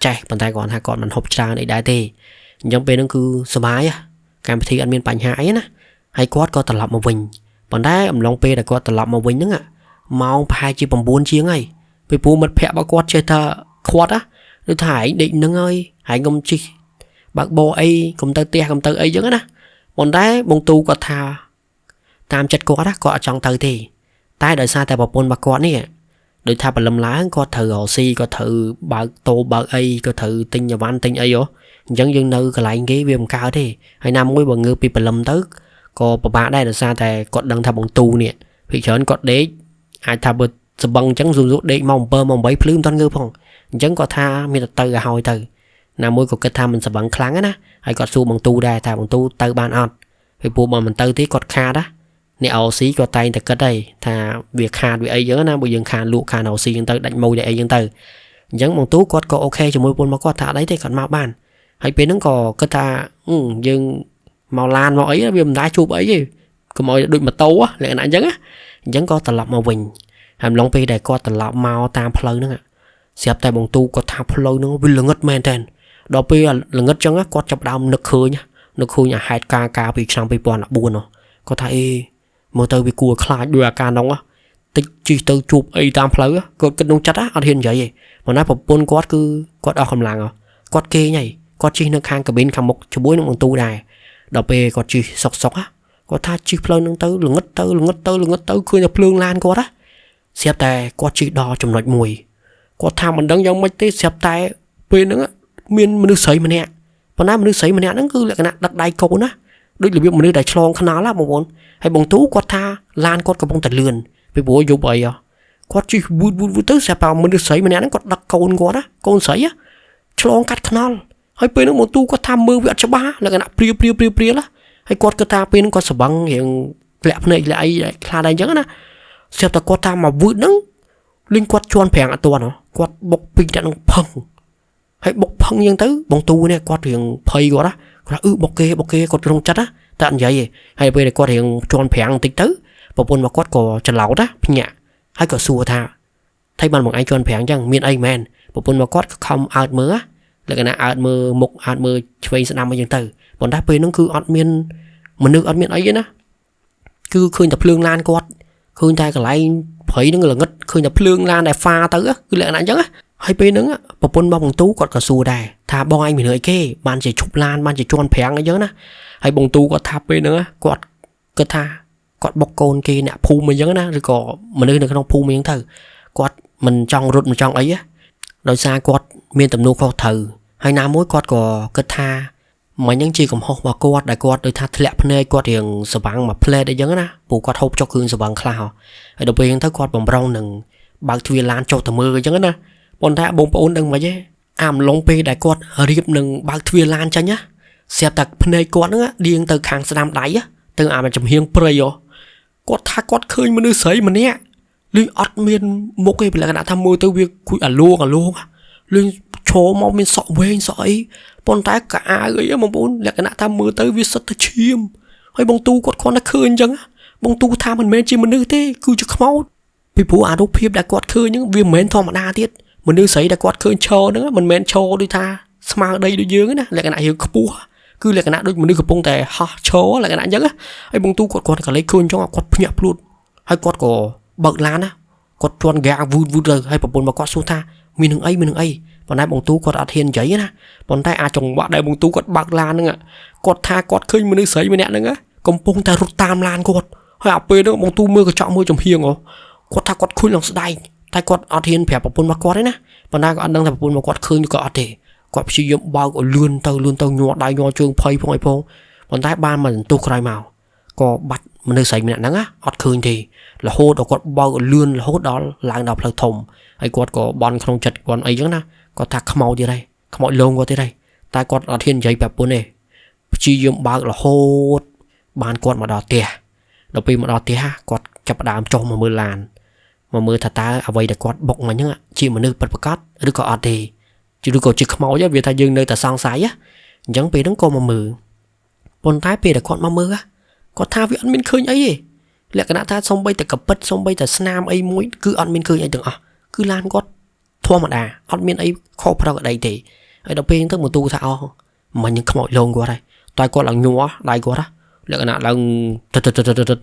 ចេះប៉ុន្តែគាត់ថាគាត់មិនហូបច្រើនអីដែរទេអញ្ចឹងពេលហ្នឹងគឺសប្បាយកម្មវិធីអត់មានបញ្ហាអីណាហើយគាត់ក៏ត្រឡប់មកវិញប៉ុន្តែអំឡុងពេលដែលគាត់ត្រឡប់មកវិញហ្នឹងម៉ោងប្រហែលជា9ជាងហើយពីព្រោះមិត្តភ័ក្តិរបស់គាត់ចេះថាខាត់ណាដូចថាឯងដេកហ្នឹងហើយឯងកុំជិះបើកបរអីកុំទៅផ្ទះកុំទៅអីចឹងណាប៉ុន្តែបងទូគាត់ថាតាមចិត្តគាត់ណាគាត់អត់ចង់ទៅទេតែដោយសារតែប្រពន្ធរបស់គាត់នេះដូចថាព្រលឹមឡើងគាត់ត្រូវរកស៊ីគាត់ត្រូវបើកតូបើកអីគាត់ត្រូវទិញអីវ៉ាន់ទិញអីហ៎អញ្ចឹងយើងនៅកន្លែងគេវាមិនកើតទេហើយណាមួយបើងើបពីព្រលឹមទៅក៏ពិបាកដែរដោយសារតែគាត់ដឹងថាបងទូនេះភាគច្រើនគាត់ដេកអាចថាបើសបឹងអញ្ចឹងស៊ូៗដេកម៉ោង7ម៉ោង8ភ្លឺមិនទាន់ងើបផងអញ្ចឹងគាត់ថាមានតែទៅឲ្យហើយទៅណាមួយក៏គិតថាមិនសបឹងខ្លាំងណាហើយគាត់សួរបងទូដែរថាបងទូទៅបានអត់ពីព្រោះបើមិនទៅទេគាត់ខាតណាអ្នក OC ក៏តែងតែគិតដែរថាវាខាតវាអីចឹងណាបើយើងខាតលក់ខាត OC ចឹងទៅដាច់ម៉ូយដាច់អីចឹងទៅអញ្ចឹងបងទូគាត់ក៏អូខេជាមួយប្រពន្ធមកគាត់ថាអត់អីទេគាត់មកបានហើយពេលហ្នឹងក៏គិតថាយើងមកឡានមកអីវាមិនដែរជួបអីទេកុំឲ្យដូចម៉ូតូលក្ខណៈអញ្ចឹងណាអញ្ចឹងក៏ត្រឡប់មកវិញហើយម្លងពេលដែលគាត់ត្រឡប់មកតាមផ្លូវហ្នឹងស្រាប់តែបងទូគាត់ថាផ្លូវហ្នឹងវាល្ងិតមែនតើដល់ពេលល្ងិតចឹងគាត់ចាប់ដើមនឹកឃើញអាហេតុការណ៍កាលពីឆ្នាំ2014នោះគាត់ថាអេមើលទៅវាគួរខ្លាចដោយអាការនោះតិចជិះទៅជួបអីតាមផ្លូវគាត់គិតក្នុងចិត្តអត់ហ៊ាននិយាយទេប៉ុន្តែប្រពន្ធគាត់គឺគាត់អស់កម្លាំងគាត់គេងហើយគាត់ជិះនៅខាងកាប៊ីនខាងមុខជាមួយនឹងបងទូដែរដល់ពេលគាត់ជិះសុកសុកគាត់ថាជិះផ្លូវនឹងទៅល្ងិតទៅល្ងិតទៅល្ងិតទៅឃើញតែភ្លើងឡានគាត់ស្រាប់តែគាត់ជិះដល់ចំណុចមួយគាត់ថាមិនដឹងយ៉ាងម៉េចទេស្រាប់តែពេលហ្នឹងមានមនុស្សស្រីម្នាក់ប៉ុន្តែមនុស្សស្រីម្នាក់ហ្នឹងគឺលក្ខណៈដឹកដៃកូនណាដូចរបៀបមនុស្សដែលឆ្លងថ្នល់ណាបងប្អូនហើយបងទូគាត់ថាឡានគាត់កំពុងតែលឿនពីព្រោះយប់អីគាត់ជិះវូតវូតវូតទៅស្រាប់តែមនុស្សស្រីម្នាក់ហ្នឹងគាត់ដឹកកូនគាត់ណាកូនស្រីឆ្លងកាត់ថ្នល់ហើយពេលហ្នឹងបងទូគាត់ថាមើលវាអត់ច្បាស់លក្ខណៈព្រាព្រាព្រាព្រាហើយគាត់គិតថាពេលហ្នឹងគាត់សបឹងរៀងធ្លាក់ភ្នែកលាក់អីខ្លះដែរអញ្ចឹងណាស្រាប់តែគាត់ថាមកវឺតហ្នឹងលីងគាត់ជន់ប្រាំងអត់ទាន់គាត់បុកពីរតែនឹងផឹងហើយបុកផឹងអញ្ចឹងទៅបងទូនេះគាត់រៀងភ័យគាត់ណាគាត់ថាបុកគេបុកគេគាត់ក្នុងចិត្តណាតែអត់និយាយទេហើយពេលដែលគាត់រៀងជន់ប្រាំងបន្តិចទៅប្រពន្ធរបស់គាត់ក៏ច្រឡោតណាភ្ញាក់ហើយក៏សួរថាថៃបានបងឯងជន់ប្រាំងអញ្ចឹងមានអីមែនប្រពន្ធរបស់គាត់ខំអើតមើលលក្ខណៈអើតមើលមុខអើតមើលឆ្វេងស្ដាំអីចឹងទៅប៉ុន្តែពេលហ្នឹងគឺអត់មានមនុស្សអត់មានអីទេណាគឺឃើញតែភ្លើងឡានគាត់ឃើញតែកន្លែងព្រៃហ្នឹងល្ងិតឃើញតែភ្លើងឡានដែលហ្វាទៅគឺលក្ខណៈអញ្ចឹងហើយពេលហ្នឹងប្រពន្ធរបស់បងទូគាត់ក៏សួរដែរថាបងឯងមានរឿងអីគេបានជាឈប់ឡានបានជាជន់ប្រាំងអីចឹងណាហើយបងទូគាត់ថាពេលហ្នឹងគាត់គិតថាគាត់បុកកូនគេអ្នកភូមិអីចឹងណាឬក៏មនុស្សនៅក្នុងភូមិអីចឹងទៅគាត់មិនចង់រត់មិនចង់អីដោយសារគាត់មានទំនួលខុសត្រូវហើយណាមួយគាត់ក៏គិតថាមិញហ្នឹងជាកំហុសរបស់គាត់ដែលគាត់ដូចថាធ្លាក់ភ្នែកគាត់រៀងស្វាងមួយផ្លែតអីចឹងណាព្រោះគាត់ហូបចុកគ្រឿងស្វាងខ្លះហើយដល់ពេលហ្នឹងទៅគាត់បំរុងនឹងបើកទ្វារឡានចុះទៅមើលអញ្ចឹងណាប៉ុន្តែបងប្អូនដឹងមិនទេអាមឡងពេលដែលគាត់រៀបនឹងបើកទ្វារឡានចេញណាស្រាប់តែភ្នែកគាត់ហ្នឹងដៀងទៅខាងស្ដាំដៃទៅអាមួយចំហៀងព្រៃគាត់ថាគាត់ឃើញមនុស្សស្រីម្នាក់លីងអត់មានមុខទេលក្ខណៈថាមើលទៅវាគួយអាលងអាលងលីងឈរមកមានសក់វែងសក់អីប៉ុន្តែកៅអៅអីបងប្អូនលក្ខណៈថាមើលទៅវាសិតតែឈាមហើយបងទូគាត់គ្រាន់តែឃើញអញ្ចឹងបងទូថាមិនមែនជាមនុស្សទេគឺជាខ្មោចពីព្រោះអារូបភាពដែលគាត់ឃើញហ្នឹងវាមិនមែនធម្មតាទៀតមនុស្សស្រីដែលគាត់ឃើញឈរហ្នឹងមិនមែនឈរដូចថាស្មើដីដូចយើងណាលក្ខណៈរឿងខ្ពស់ គឺលក្ខណៈដូចមនុស្សកំពុងតែហោះឈរលក្ខណៈអញ្ចឹងហើយបងទូគាត់គាត់ក៏លេចឃើញអញ្ចឹងគាត់ភ្ញាក់ភ្លួតហើយគាត់ក៏បើកឡានណាគាត់ជន់ហ្គាវូតវូតទៅហើយប្រពន្ធរបស់គាត់សួរថាមាននឹងអីមាននឹងអីប៉ុន្តែបងទូគាត់អត់ហ៊ាននិយាយណាប៉ុន្តែអាចង្វាក់ដែលបងទូគាត់បើកឡានហ្នឹងគាត់ថាគាត់ឃើញមនុស្សស្រីម្នាក់ហ្នឹងកំពុងតែរត់តាមឡានគាត់ហើយអាពេលហ្នឹងបងទូមើលកញ្ចក់មើលចំហៀងគាត់ថាគាត់ឃើញឡើងស្ដែងតែគាត់អត់ហ៊ានប្រាប់ប្រពន្ធរបស់គាត់ទេណាប៉ុន្តែគាត់អត់ដឹងថាប្រពន្ធរបស់គាត់ឃើញក៏អត់ទេគាត់ព្យាយាមបើកឲ្យលឿនទៅលឿនទៅញ័រដៃញ័រជើងភ័យផងអីផងប៉ុន្តែបានមកសន្ទុះក្រោយមកក៏បាត់មនុស្សស្រីម្នាក់ហ្នឹងអត់ឃើញទេរហូតដល់គាត់បើកឲ្យលឿនរហូតដល់ឡើងដល់ផ្លូវធំហើយគាត់ក៏បន់ក្នុងចិត្តគាត់អីចឹងណាគាត់ថាខ្មោចទៀតហើយខ្មោចលងគាត់ទៀតហើយតែគាត់អត់ហ៊ាននិយាយប្រាប់ប្រពន្ធទេព្យាយាមបើករហូតបានគាត់មកដល់ផ្ទះដល់ពេលមកដល់ផ្ទះគាត់ចាប់ផ្ដើមចុះមកមើលឡានមកមើលថាតើអ្វីដែលគាត់បុកមកហ្នឹងជាមនុស្សពិតប្រាកដឬក៏អត់ទេឬក៏ជាខ្មោចវាថាយើងនៅតែសង្ស័យអញ្ចឹងពេលហ្នឹងក៏មកមើលប៉ុន្តែពេលដែលគាត់មកមើលគាត់ថាវាអត់មានឃើញអីទេលក្ខណៈថាសំបីតែកពិតសំបីតែស្នាមអីមួយគឺអត់មានឃើញអីទាំងអស់គឺឡានគាត់ធម្មតាអត់មានអីខុសប្រក្រតីទេហើយដល់ពេលហ្នឹងទៅមកទូថាអូមិញនឹងខ្មោចលងគាត់ហើយតែគាត់ឡើងញ័រដៃគាត់លក្ខណៈឡើងតតតតត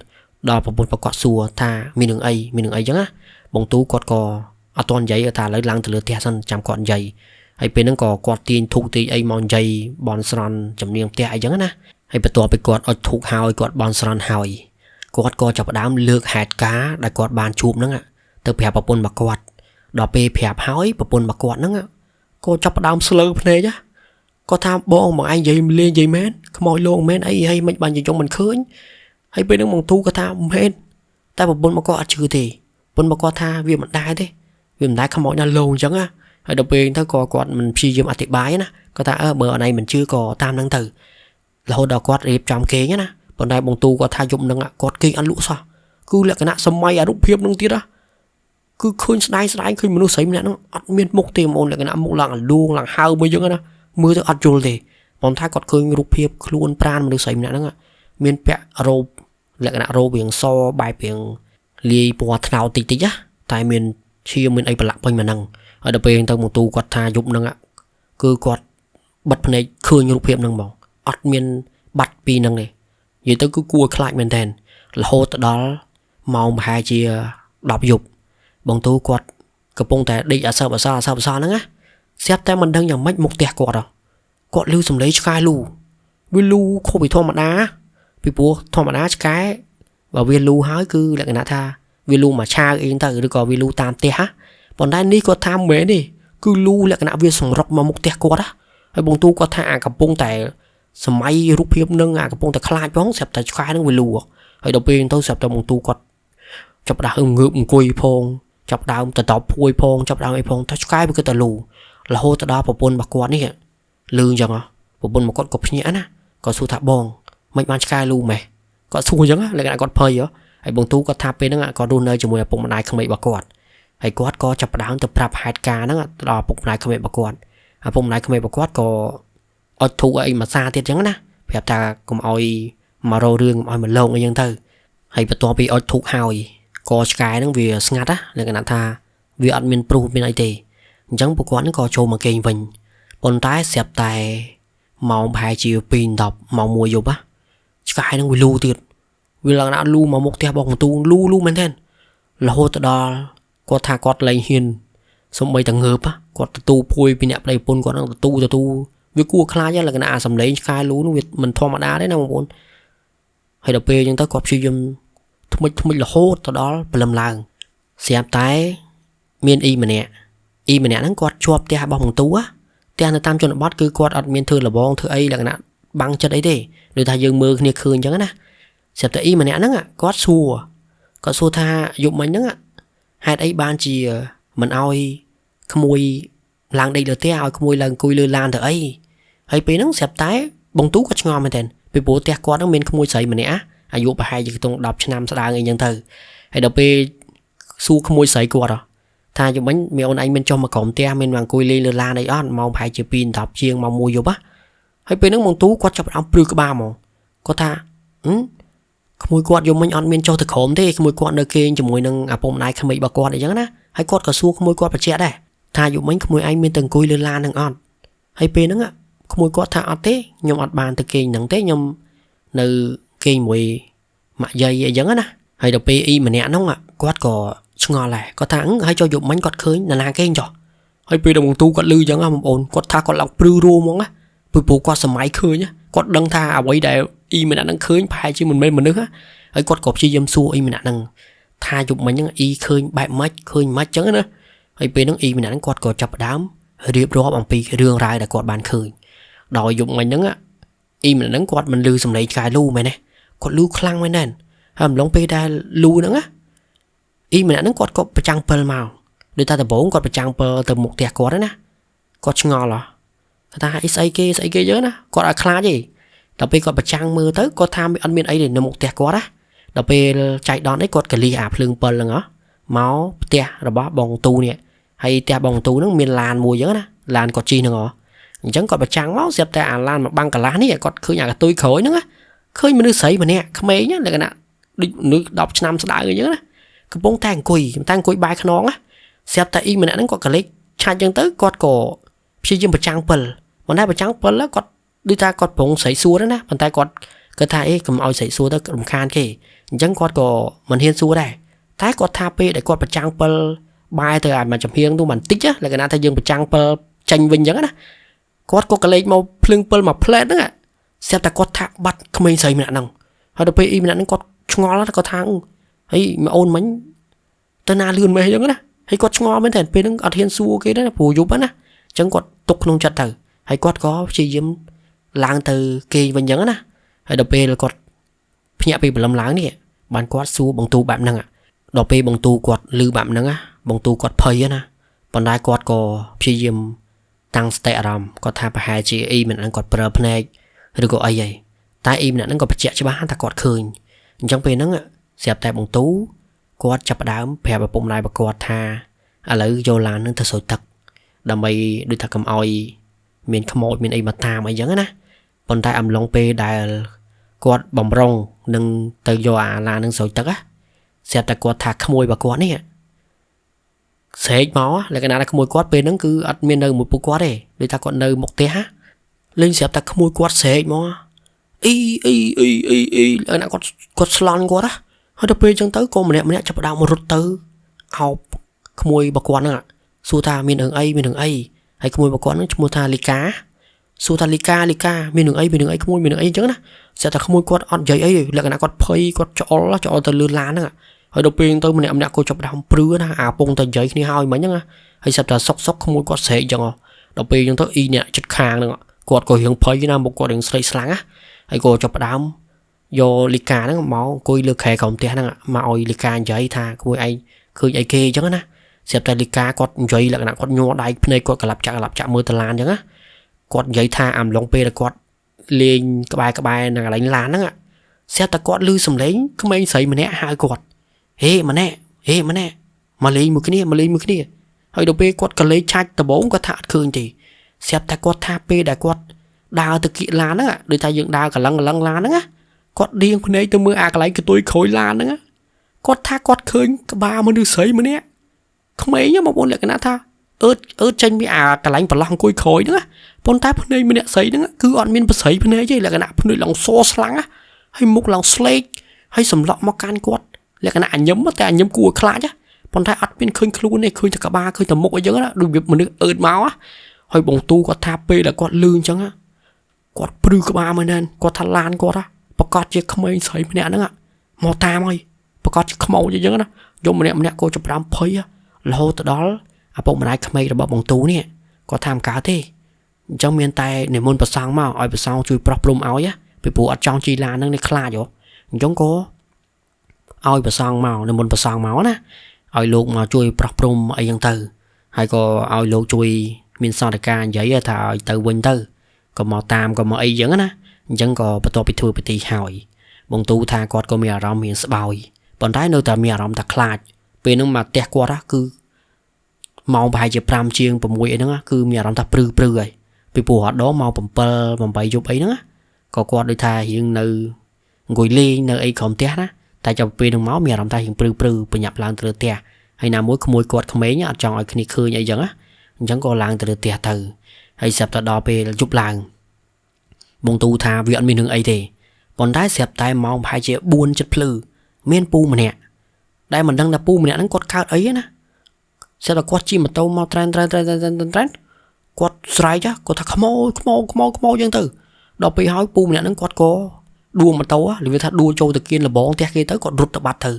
ដល់ប្រពន្ធប្រកាសសួរថាមាននឹងអីមាននឹងអីចឹងណាបងទូគាត់ក៏អត់ទាន់និយាយថាឥឡូវឡើងទៅលើផ្ទះសិនចាំគាត់និយាយហើយពេលហ្នឹងក៏គាត់ទាញធូបទាញអីមកនិយាយបន់ស្រន់ជំនាញផ្ទះអីចឹងណាហើយបន្ទាប់ពីគាត់អុជធូបហើយគាត់បន់ស្រន់ហើយគាត់ក៏ចាប់ផ្ដើមលើកហេតុការណ៍ដែលគាត់បានជួបហ្នឹងទៅប្រាប់ប្រពន្ធរបស់គាត់ដល់ពេលប្រាប់ហើយប្រពន្ធរបស់គាត់ហ្នឹងក៏ចាប់ផ្ដើមស្លើភ្នែកគាត់ថាបងមកឯងនិយាយលេងនិយាយមែនខ្មោចលងមែនអីហើយមិនបានយំមិនឃើញហើយពេលហ្នឹងបងទូគាត់ថាមែនតែប្រពន្ធមកគាត់អត់ជឿទេប្រពន្ធមកគាត់ថាវាមិនដែរទេវាមិនដែរខ្មោចណាស់លងអញ្ចឹងណាហើយដល់ពេលទៅក៏គាត់មិនព្យាយាមអធិប្បាយណាគាត់ថាបើអនឯងមិនជឿក៏តាមហ្នឹងទៅរហូតដល់គាត់រៀបចំគេងណាប៉ុន្តែបងទូគាត់ថាយប់ហ្នឹងគាត់គេងអត់លក់សោះគឺលក្ខណៈសម័យអារូបភាពហ្នឹងទៀតណាគឺឃើញស្ដាយស្ដាយឃើញមនុស្សស្រីម្នាក់ហ្នឹងអត់មានមុខទេបងអូនលក្ខណៈមុខឡើងអាលួងឡើងហើមួយចឹងណាមើលទៅអត់យល់ទេប៉ុន្តែគាត់ឃើញរូបភាពខ្លួនប្រានមនុស្សស្រីម្នាក់ហ្នឹងមានពាក់រ៉ូបលក្ខណៈរ៉ូបរៀងសបែបរៀងលាយពណ៌ត្នោតតិចតិចណាតែមានឈាមមានអីប្រឡាក់ពេញមកហ្នឹងហើយដល់ពេលទៅមកទូគាត់ថាយប់ហ្នឹងគឺគាត់បិទភ្នែកឃើញរូបភាពហ្នឹងហ្មងអត់មានបាត់ពីហ្នឹងទេនិយាយទៅគឺគួរខ្លាចមែនទែនរហូតទៅដល់ម៉ោងប្រហែលជា10យប់បងទូគាត់កំពុងតែដេកអសើបអសអសើបអសហ្នឹងណាស្រាប់តែមិនដឹងយ៉ាងម៉េចមុខផ្ទះគាត់គាត់ឮសំឡេងឆ្កែលូវាលូខុសពីធម្មតាពីព្រោះធម្មតាឆ្កែបើវាលូហើយគឺលក្ខណៈថាវាលូមកឆាវអីទៅឬក៏វាលូតាមផ្ទះប៉ុន្តែនេះគាត់ថាមិនមែនទេគឺលូលក្ខណៈវាសម្រុកមកមុខផ្ទះគាត់ហើយបងទូគាត់ថាអាកំពុងតែសម័យរូបភាពនឹងអាកំពុងតែខ្លាចផងស្រាប់តែឆ្កែនឹងវាលូហើយដល់ពេលទៅស្រាប់តែបងទូគាត់ចាប់ដើមងើបអង្គុយផងចាប់ដើមតតបភួយផងចាប់ដើមអីផងតែឆ្កែវាគឺតែលូរហូតទៅដល់ប្រពន្ធរបស់គាត់នេះលឺអញ្ចឹងប្រពន្ធរបស់គាត់ក៏ភ្ញាក់ណាក៏សួរថាបងមិនបានឆ្កែលូម៉េះគាត់សួរអញ្ចឹងលក្ខណៈគាត់ភ័យហើយបងទូគាត់ថាពេលហ្នឹងគាត់រស់នៅជាមួយឪពុកម្ដាយក្មេករបស់គាត់ហើយគាត់ក៏ចាប់ផ្ដើមទៅប្រាប់ហេតុការណ៍ហ្នឹងទៅដល់ឪពុកម្ដាយក្មេករបស់គាត់ឪពុកម្ដាយក្មេករបស់គាត់ក៏អុជធូបអីមួយសាទៀតអញ្ចឹងណាប្រាប់ថាកុំឲ្យមករករឿងកុំឲ្យមកលងអីចឹងទៅហើយបន្ទាប់ពីអុជធូបហើយក៏ឆ្កែហ្នឹងវាស្ងាត់ណាលក្ខណៈថាវាអត់មានព្រុសមានអីទេអញ្ចឹងពួកគាត់ហ្នឹងក៏ចូលមកគេងវិញប៉ុន្តែស្រាប់តែម៉ោងប្រហែលជា2:10ម៉ោង1យប់ឆ្កែហ្នឹងវាលូទៀតវាឡើងណាលូមកមុខផ្ទះបងទូលូលូមែនទេរហូតទៅដល់គាត់ថាគាត់លែងហ៊ានសំបីតែងើបគាត់ទទួលភួយពីអ្នកប្តីប្រពន្ធគាត់ហ្នឹងទទួលវាគួរខ្លាចលក្ខណៈអាសំឡេងឆ្កែលូនោះវាមិនធម្មតាទេណាបងប្អូនហើយដល់ពេលអញ្ចឹងទៅគាត់ព្យាយាមថ្មិចថ្មិចរហូតទៅដល់ព្រលឹមឡើងស្រាប់តែមានអ៊ីម្នាក់ហ្នឹងគាត់ជាប់ផ្ទះរបស់បងទូផ្ទះនៅតាមជនបទគឺគាត់អត់មានធ្វើលបងធ្វើអីលក្ខណៈបាំងចិត្តអីទេដូចថាយើងមើលគ្នាឃើញអញ្ចឹងណាស្រាប់តែអ៊ីម្នាក់ហ្នឹងគាត់សួរថាយប់មិញហ្នឹងហេតុអីបានជាមិនអោយក្មួយឡើងដេកលើផ្ទះឲ្យក្មួយឡើងអង្គុយលើឡានទៅអីហើយពេលហ្នឹងស្រាប់តែបងទូគាត់ឆ្ងល់មែនទែនពីព្រោះផ្ទះគាត់ហ្នឹងមានក្មួយស្រីម្នាក់អាយុប្រហែលជាខ្ទង់10ឆ្នាំស្ដើងអីចឹងទៅហើយដល់ពេលសួរក្មួយស្រីគាត់ថាយប់មិញមានអូនឯងមានចុះមកក្រុមផ្ទះមានមកអង្គុយលេងលើឡានអីអត់ម៉ោងប្រហែលជា2:10ជាងម៉ោង1យប់ហើយពេលហ្នឹងបងទូគាត់ចាប់ផ្ដើមព្រឺក្បាលហ្មងគាត់ថាក្មួយគាត់យប់មិញអត់មានចុះទៅក្រុមទេក្មួយគាត់នៅគេងជាមួយនឹងឪពុកម្ដាយក្មេករបស់គាត់អីចឹងណាហើយគាត់ក៏សួរក្មួយគាត់បញ្ជាក់ដែរថាយប់មិញក្មួយឯងមានទៅអង្គុយលើឡាននឹងអត់ហើយពេលហ្នឹង ក្មួយគាត់ថាអត់ទេខ្ញុំអត់បានទៅគេងហ្នឹងទេខ្ញុំនៅគេងមួយម៉ាក់យាយអីចឹងណាហើយដល់ពេលអ៊ីម្នាក់ហ្នឹងគាត់ក៏ឆ្ងល់ដែរគាត់ថាហើយចុះយប់មិញគាត់ឃើញនរណាគេងចុះហើយពេលដល់បងទូគាត់លឺចឹងបងប្អូនគាត់ថាគាត់ឡើងព្រឺរួហ្មងណាពីព្រោះគាត់សម័យឃើញគាត់ដឹងថាអ្វីដែលអ៊ីម្នាក់ហ្នឹងឃើញប្រហែលជាមិនមែនមនុស្សហើយគាត់ក៏ព្យាយាមសួរអ៊ីម្នាក់ហ្នឹងថាយប់មិញហ្នឹងអ៊ីឃើញបែបម៉េចឃើញម៉េចចឹងណាហើយពេលហ្នឹងអ៊ីម្នាក់ហ្នឹងគាត់ក៏ចាប់ផ្ដើមរៀបរាប់អំពីរឿងរ៉ាវដែលគាត់បានឃើញដោយយប់មិញហ្នឹងអ៊ីម្នាក់ហ្នឹងគាត់មិនលឺសំឡេងឆ្កែលូមែនទេគាត់លឺខ្លាំងមែនទេហើយអំឡុងពេលដែលលូហ្នឹងណាអ៊ីម្នាក់ហ្នឹងគាត់ក៏ប្រចាំងពិលមកដូចថាដំបូងគាត់ប្រចាំងពិលទៅមុខផ្ទះគាត់ណាគាត់ឆ្ងល់ហ៎គាត់ថាអីស្អីគេស្អីគេចឹងណាគាត់ឲ្យខ្លាចទេដល់ពេលគាត់ប្រចាំងមើលទៅគាត់ថាអត់មានអីទេនៅមុខផ្ទះគាត់ណាដល់ពេលចៃដន្យអីគាត់កលិះអាភ្លើងពិលហ្នឹងហ៎មកផ្ទះរបស់បងទូនេះហើយផ្ទះបងទូហ្នឹងមានឡានមួយចឹងណាឡានគាត់ជិះហ្នឹងហ៎អញ្ចឹងគាត់ប្រចាំងមកស្រាប់តែអាឡានមកបាំងកន្លះនេះគាត់ឃើញអាកតុយក្រោយហ្នឹងណាឃើញមនុស្សស្រីម្នាក់ក្មេងលក្ខណៈដូចមនុស្ស10ឆ្នាំស្ដើងអញ្ចឹងណាកំពុងតែអង្គុយបែរខ្នងណាស្រាប់តែអ៊ីម្នាក់ហ្នឹងគាត់កលិចឆាច់អញ្ចឹងទៅគាត់ក៏ព្យាយាមប្រចាំងពិលប៉ុន្តែប្រចាំងពិលគាត់ដូចថាគាត់ប្រងស្រីសួរណាប៉ុន្តែគាត់គិតថាអេកុំឲ្យស្រីសួរទៅរំខានគេអញ្ចឹងគាត់ក៏មិនហ៊ានសួរដែរតែគាត់ថាពេលដែលគាត់ប្រចាំងពិលបែរទៅឲ្យមកចំហៀងនោះបន្តិចលក្ខណៈថាយើងប្រចាំងពិលចេញវិញអញ្ចឹងណាគាត់ក៏កលេចមកភ្លើងពិលមកផ្លែតហ្នឹងស្រាប់តែគាត់ថាបាត់ក្មេងស្រីម្នាក់ហ្នឹងហើយដល់ពេលអ៊ីម្នាក់ហ្នឹងគាត់ឆ្ងល់គាត់ថាហើយអូនមិញទៅណាលឿនម៉េះអញ្ចឹងណាហើយគាត់ឆ្ងល់មែនតើពេលហ្នឹងអត់ហ៊ានសួរគេទេណាព្រោះយប់ណាអញ្ចឹងគាត់ទុកក្នុងចិត្តទៅហើយគាត់ក៏ព្យាយាមឡើងទៅគេវិញអញ្ចឹងណាហើយដល់ពេលគាត់ភ្ញាក់ពីព្រលឹមឡើងនេះបានគាត់សួរបងទូបែបហ្នឹងដល់ពេលបងទូគាត់លឺបែបហ្នឹងណាបងទូគាត់ភ័យណាប៉ុន្តែគាត់ក៏ព្យាយាមតាំងសតិអារម្មណ៍គាត់ថាប្រហែលជាអ៊ីម្នាក់ហ្នឹងគាត់ប្រើភ្នែកឬក៏អីហីតែអ៊ីម្នាក់ហ្នឹងក៏បញ្ជាក់ច្បាស់ថាគាត់ឃើញអញ្ចឹងពេលហ្នឹងស្រាប់តែបងទូគាត់ចាប់ផ្ដើមប្រាប់ឪពុកម្ដាយរបស់គាត់ថាឥឡូវយកឡានហ្នឹងទៅស្រោចទឹកដើម្បីដូចថាកុំឲ្យមានខ្មោចមានអីមកតាមអីចឹងណាប៉ុន្តែអំឡុងពេលដែលគាត់បំរុងនឹងទៅយកអាឡានហ្នឹងស្រោចទឹកណាស្រាប់តែគាត់ថាក្មួយរបស់គាត់នេះស្រែកមកលក្ខណៈថាក្មួយគាត់ពេលហ្នឹងគឺអត់មាននៅមួយពួកគាត់ទេដូចថាគាត់នៅមុខផ្ទះលេងស្រាប់តែក្មួយគាត់ស្រែកមកអ៊ីអ៊ីអ៊ីអ៊ីអ៊ីលក្ខណៈគាត់ស្លន់គាត់ណាហើយដល់ពេលអញ្ចឹងទៅក៏ម្នាក់ម្នាក់ចាប់ផ្ដើមរត់ទៅអោបក្មួយរបស់គាត់ហ្នឹងសួរថាមានរឿងអីមានរឿងអីហើយក្មួយរបស់គាត់ហ្នឹងឈ្មោះថាលីកាសួរថាលីកាលីកាមានរឿងអីមានរឿងអីក្មួយមានរឿងអីអញ្ចឹងណាស្រាប់តែក្មួយគាត់អត់និយាយអីលក្ខណៈគាត់ភ័យគាត់ច្អល់ទៅលឿនឡានហ្នឹងហើយដល់ពេលទៅម្នាក់ម្នាក់ក៏ចាប់ផ្ដើមព្រឺណាអាពងតែនិយាយគ្នាហើយមិញហ្នឹងហើយស្រាប់តែសុកសុកក្មួយគាត់ស្រែកអញ្ចឹងដល់ពេលអញ្ចឹងទៅអ៊ីអ្នកចិត្តខាងហ្នឹងគាត់ក៏រៀងភ័យណាមុខគាត់រៀងស្លេកស្លាំងណាហើយក៏ចាប់ផ្ដើមយកលីកាហ្នឹងមកអង្គុយលើខែក្រោមផ្ទះហ្នឹងមកឲ្យលីកានិយាយថាក្មួយឯងឃើញអីគេអញ្ចឹងណាស្រាប់តែលីកាគាត់និយាយលក្ខណៈគាត់ញ័រដៃភ្នែកគាត់ក្លាប់ចាក់ក្លាប់ចាក់មើលតឡានអញ្ចឹងណាគាត់និយាយថាអំឡុងពេលដែលគាត់លេងក្បែរក្បែរនៅកន្លែងឡានហ្នឹងស្រាប់តែគាត់ឮសំឡេងក្មេងស្រីម្នាក់ហៅគាត់ហេម្នាក់ហេម្នាក់មកលេងមួយគ្នាមកលេងមួយគ្នាហើយដល់ពេលគាត់ក៏លេងឆាច់ដំបងគាត់ថាអត់ឃើញទេស្រាប់តែគាត់ថាពេលដែលគាត់ដើរទៅគៀកឡានហ្នឹងដូចថាយើងដើរកលឹងកលឹងឡានហ្នឹងគាត់ដៀងភ្នែកទៅមើលអាកន្លែងកតុយក្រោយឡានហ្នឹងគាត់ថាគាត់ឃើញក្បាលមនុស្សស្រីម្នាក់ក្មេងបងប្អូនលក្ខណៈថាអឺតចេញពីអាកន្លែងប្រឡោះអង្គុយក្រោយហ្នឹងប៉ុន្តែភ្នែកម្នាក់ស្រីហ្នឹងគឺអត់មានប្រស្រីភ្នែកទេលក្ខណៈភ្នែកឡើងសស្លាំងហើយមុខឡើងស្លេកហើយសម្លក់មកកាន់គាត់លក្ខណៈអញឹមតែអញឹមគួរឲ្យខ្លាចប៉ុន្តែអត់មានឃើញខ្លួនទេឃើញតែក្បាលឃើញតែមុខអីចឹងណាដូចវាមនុស្សអឺតមកហើយបងទូគាត់ថាពេលដែលគាត់លឺអញ្ចឹងគាត់ព្រឺក្បាលមែនគាត់ថាឡានគាត់ប្រកាសជាក្មេងស្រីម្នាក់ហ្នឹងមកតាមហើយប្រកាសជាខ្មោចអញ្ចឹងណាយកម្នាក់ម្នាក់ក៏ចាប់ផ្ដើមភ័យរហូតទៅដល់ឪពុកម្ដាយក្មេងរបស់បងទូនេះគាត់ថាមិនកើតទេអញ្ចឹងមានតែនិមន្តប្រសង់មកឲ្យប្រសង់ជួយប្រោះព្រំឲ្យពីព្រោះអត់ចង់ជិះឡានហ្នឹងនេះខ្លាចហ៎អញ្ចឹងក៏ឲ្យប្រសង់មកនិមន្តប្រសង់មកណាឲ្យលោកមកជួយប្រោះព្រំអីចឹងទៅហើយក៏ឲ្យលោកជួយមានសន្តិការនិយាយថាឲ្យទៅវិញទៅក៏មកតាមក៏មកអីចឹងណាអញ្ចឹងក៏បន្ទាប់ពីធ្វើពិធីហើយបងទូថាគាត់ក៏មានអារម្មណ៍មានស្បោយប៉ុន្តែនៅតែមានអារម្មណ៍ថាខ្លាចពេលហ្នឹងមកផ្ទះគាត់គឺម៉ោងប្រហែលជា5ជាង6អីហ្នឹងគឺមានអារម្មណ៍ថាព្រឺព្រឺហើយពីព្រោះអត់ដងម៉ោង7 8យប់អីហ្នឹងក៏គាត់ដូចថារៀងនៅអង្គុយលេងនៅអីក្រោមផ្ទះណាតែចាប់ពេលហ្នឹងមកមានអារម្មណ៍ថារៀងព្រឺព្រឺបញ្ញាប់ឡើងទៅលើផ្ទះហើយណាមួយក្មួយគាត់ក្មេងអត់ចង់ឲ្យគ្នាឃើញអីចឹងណាអញ្ចឹងក៏ឡើងទៅលើផ្ទះទៅហើយស្រាប់តែដល់ពេលយប់ឡើង បងទូថាវាអត់មានរឿងអីទេប៉ុន្តែស្រាប់តែម៉ោងប្រហែលជា4ចិត្តភ្លឺមានពូម្នាក់ដែលមិនដឹងថាពូម្នាក់ហ្នឹងគាត់កើតអីណាស្រាប់តែគាត់ជិះម៉ូតូមកត្រែនត្រែនត្រែនត្រែនត្រែនគាត់ស្រែកគាត់ថាខ្មោចខ្មោចខ្មោចខ្មោចចឹងទៅដល់ពេលហើយពូម្នាក់ហ្នឹងគាត់ក៏ដួលម៉ូតូឬវាថាដួលចូលទៅគៀនលបងផ្ទះគេទៅគាត់រត់ទៅបាត់ទៅ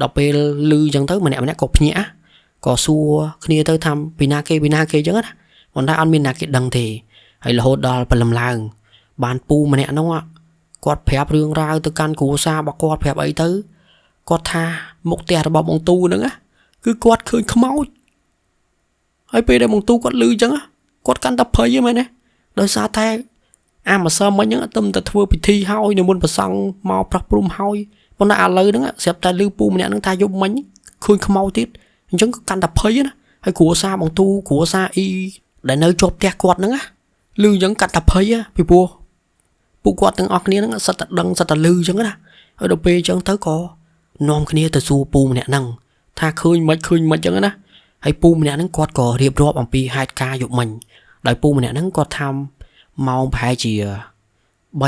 ដល់ពេលលឺចឹងទៅម្នាក់ម្នាក់ក៏ភ្ញាក់ក៏សួរគ្នាទៅថាពីណាគេពីណាគេចឹងណាប៉ុន្តែអត់មានណាគេដឹងទេហើយរហូតដល់ព្រលឹមឡើងបានពូម្នាក់ហ្នឹងគាត់ប្រាប់រឿងរ៉ាវទៅកាន់គ្រួសាររបស់គាត់ប្រាប់អីទៅគាត់ថាមុខផ្ទះរបស់បងទូហ្នឹងគឺគាត់ឃើញខ្មោចហើយពេលដែលបងទូគាត់លឺចឹងគាត់កាន់តែភ័យហ្នឹងមែនទេដោយសារតែអាម្សិលមិញហ្នឹងអត់តែធ្វើពិធីហើយនៅមុនប្រសង់មកប្រោះព្រំហើយប៉ុន្តែឥឡូវហ្នឹងស្រាប់តែលឺពូម្នាក់ហ្នឹងថាយប់មិញឃើញខ្មោចទៀតអញ្ចឹងក៏កាន់តែភ័យណាហើយគ្រួសារបងទូគ្រួសារអ៊ីដែលនៅជាប់ផ្ទះគាត់ហ្នឹងណាលឺអញ្ចឹងកាន់តែភ័យពីព្រោះពួកគាត់ទាំងអស់គ្នាហ្នឹងសិតតែដឹងសិតតែលឺអញ្ចឹងណាហើយដល់ពេលអញ្ចឹងទៅក៏នាំគ្នាទៅសួរពូម្នាក់ហ្នឹងថាឃើញមិនឃើញមិនអញ្ចឹងណាហើយពូម្នាក់ហ្នឹងគាត់ក៏រៀបរាប់អំពីហេតុការណ៍យប់មិញដោយពូម្នាក់ហ្នឹងគាត់ថាម៉ោងប្រហែលជា3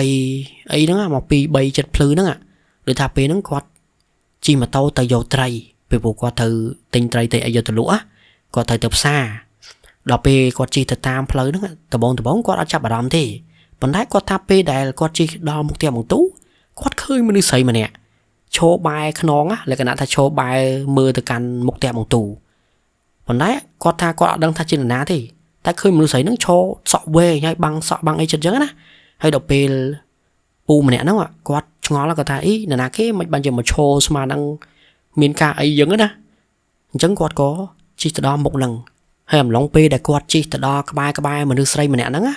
អីហ្នឹងមក2 3ចិត្តភ្លឺហ្នឹងដូចថាពេលហ្នឹងគាត់ជិះម៉ូតូទៅយកត្រីពេលពួកគាត់ទៅទិញត្រីទៅអីយកទៅលក់គាត់ត្រូវទៅផ្សារដល់ពេលគាត់ជិះទៅតាមផ្លូវហ្នឹងដបងគាត់អត់ចាប់អារម្មណ៍ទេប៉ុន្តែគាត់ថាពេលដែលគាត់ជិះដល់មុខផ្ទះបងទូគាត់ឃើញមនុស្សស្រីម្នាក់ឈរបែរខ្នងលក្ខណៈថាឈរបែរមើលទៅកាន់មុខផ្ទះបងទូប៉ុន្តែគាត់ថាគាត់អត់ដឹងថាជានរណាទេតែឃើញមនុស្សស្រីហ្នឹងឈរសក់វែងហើយបាំងសក់បាំងអីចិត្តចឹងណាហើយដល់ពេលពូម្នាក់ហ្នឹងគាត់ឆ្ងល់គាត់ថាអីនរណាគេមិនបានជាមកឈរស្មានហ្នឹងមានការអីចឹងណាអញ្ចឹងគាត់ក៏ជិះទៅដល់មុខហ្នឹងហើយអំឡុងពេលដែលគាត់ជិះទៅដល់ក្បែរមនុស្សស្រីម្នាក់ហ្នឹងណា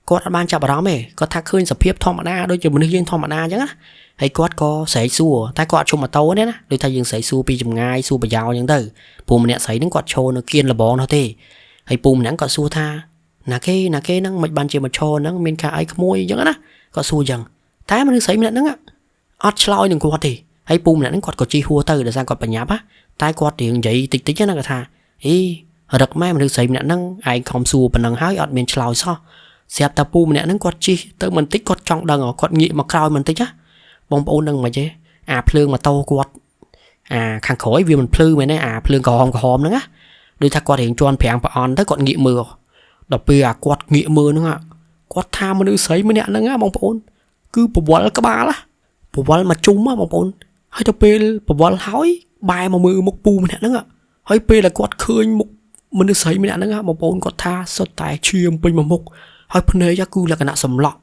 គាត់អត់បានចាប់អារម្មណ៍ទេគាត់ថាឃើញសភាពធម្មតាដូចជាមនុស្សយើងធម្មតាអញ្ចឹងណាហើយគាត់ក៏ស្រែកសួរតែគាត់អត់ជុំម៉ូតូទេណាដូចថាយើងស្រែកសួរពីចម្ងាយសួរប្រយោជន៍អញ្ចឹងទៅពូម្នាក់ស្រីហ្នឹងគាត់ឈរនៅគៀនលបងនោះទេហើយពូម្នាក់គាត់សួរថាណាគេហ្នឹងមិនបានជាមកឈរហ្នឹងមានការអីក្មួយអញ្ចឹងណាគាត់សួរអញ្ចឹងតែមនុស្សស្រីម្នាក់ហ្នឹងអត់ឆ្លើយនឹងគាត់ទេហើយពូម្នាក់ហ្នឹងគាត់ក៏ជិះហួរទៅដោយសារគាត់បញ្ញាប់តែគាត់រៀងនិយាយតិចតិចណាគាត់ថាអីរឹកម៉ែមនុស្សស្រីម្នាក់ហ្នឹងឯងខំសួរប៉ុណ្ណឹងហើយអត់មានឆ្លើយសោះស្រាប់តែពូម្នាក់ហ្នឹងគាត់ជិះទៅបន្តិចគាត់ចង់ដឹងគាត់ងាកមកក្រោយបន្តិចណាបងប្អូននឹងមិនទេអាភ្លើងម៉ូតូគាត់អាខាងក្រោយវាមិនភ្លឺមែនទេអាភ្លើងក្រហមហ្នឹងណាដូចថាគាត់រៀងជន់ប្រាំងប្រអន់ទៅគាត់ងាកមើលដល់ពេលអាគាត់ងាកមើលហ្នឹងគាត់ថាមនុស្សស្រីម្នាក់ហ្នឹងបងប្អូនគឺប្រវល់ក្បាលប្រវល់មកជុំបងប្អូនហើយទៅពេលប្រវល់ហើយបែរមកមើលមុខពូម្នាក់ហ្នឹងហើយពេលដែលគាត់ឃើញមុខមនុស្សស្រីម្នាក់ហ្នឹងបងប្អូនគាត់ថាសុទ្ធតែឈាមពេញមួយមុខហើយភ្នែកគឺលក្ខណៈសម្លក់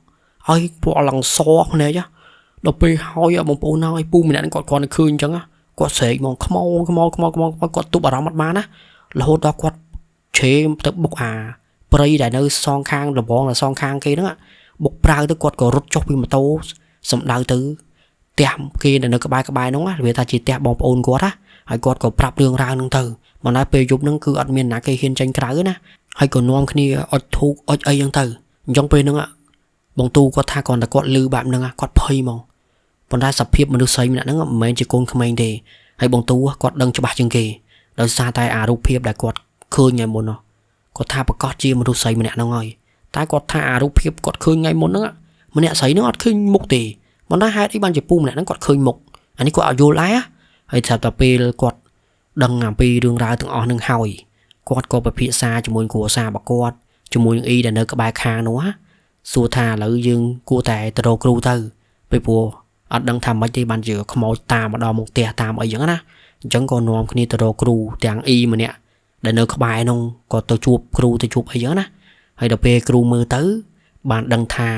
ហើយពណ៌ឡើងសភ្នែកដល់ពេលហើយបងប្អូនហើយពូម្នាក់ហ្នឹងគាត់គ្រាន់តែឃើញអញ្ចឹងគាត់ស្រែកមកខ្មោគាត់ទប់អារម្មណ៍អត់បានណារហូតដល់គាត់ឆេទៅបុកអាព្រៃដែលនៅសងខាងលបងដែលសងខាងគេហ្នឹងបុកប្រាវទៅគាត់ក៏រត់ចុះពីម៉ូតូសំដៅទៅផ្ទះគេដែលនៅក្បែរហ្នឹងវាថាជាផ្ទះបងប្អូនគាត់ណាហើយគាត់ក៏ប្រាប់រឿងរ៉ាវហ្នឹងទៅប៉ុន្តែពេលយប់ហ្នឹងគឺអត់មានណាគេហ៊ានចេញក្រៅណាហើយក៏នាំគ្នាអុចធូបអុចអីហ្នឹងទៅអញ្ចឹងពេលហ្នឹងបងទូគាត់ថាគ្រាន់តែគាត់លឺបែបហ្នឹងគាត់ភ័យហ្មងប៉ុន្តែសភាពមនុស្សស្រីម្នាក់ហ្នឹងមិនមែនជាកូនក្មេងទេហើយបងទូគាត់ដឹងច្បាស់ជាងគេដោយសារតែអារូបភាពដែលគាត់ឃើញថ្ងៃមុនគាត់ថាប្រកាសជាមនុស្សស្រីម្នាក់ហ្នឹងហើយតែគាត់ថាអារូបភាពគាត់ឃើញថ្ងៃមុនហ្នឹងម្នាក់ស្រីហ្នឹងអត់ឃើញមុខទេប៉ុន្តែហេតុអីបានជាពូម្នាក់ហ្នឹងគាត់ឃើញមុខអានេះគាត់អត់យល់ដែរហើយស្រាប់តែពេលគាត់ដឹងអំពីរឿងរ៉ាវទាំងអស់ហ្នឹងហើយគាត់ក៏ពិភាក្សាជាមួយគ្រួសាររបស់គាត់ជាមួយនឹងអ៊ីដែលនៅក្បែរខាងនោះសួរថាឥឡូវយើងគួរតែទៅរកគ្រូទៅពីព្រោះអត់ដឹងថាម៉េចទេបានជាខ្មោចតាមមកដល់មុខផ្ទះតាមអីចឹងណាអញ្ចឹងក៏នាំគ្នាទៅរកគ្រូទាំងអ៊ីម្នាក់ដែលនៅក្បែរនោះក៏ទៅជួបគ្រូទៅជួបអីចឹងណាហើយដល់ពេលគ្រូមើលទៅបានដឹងថា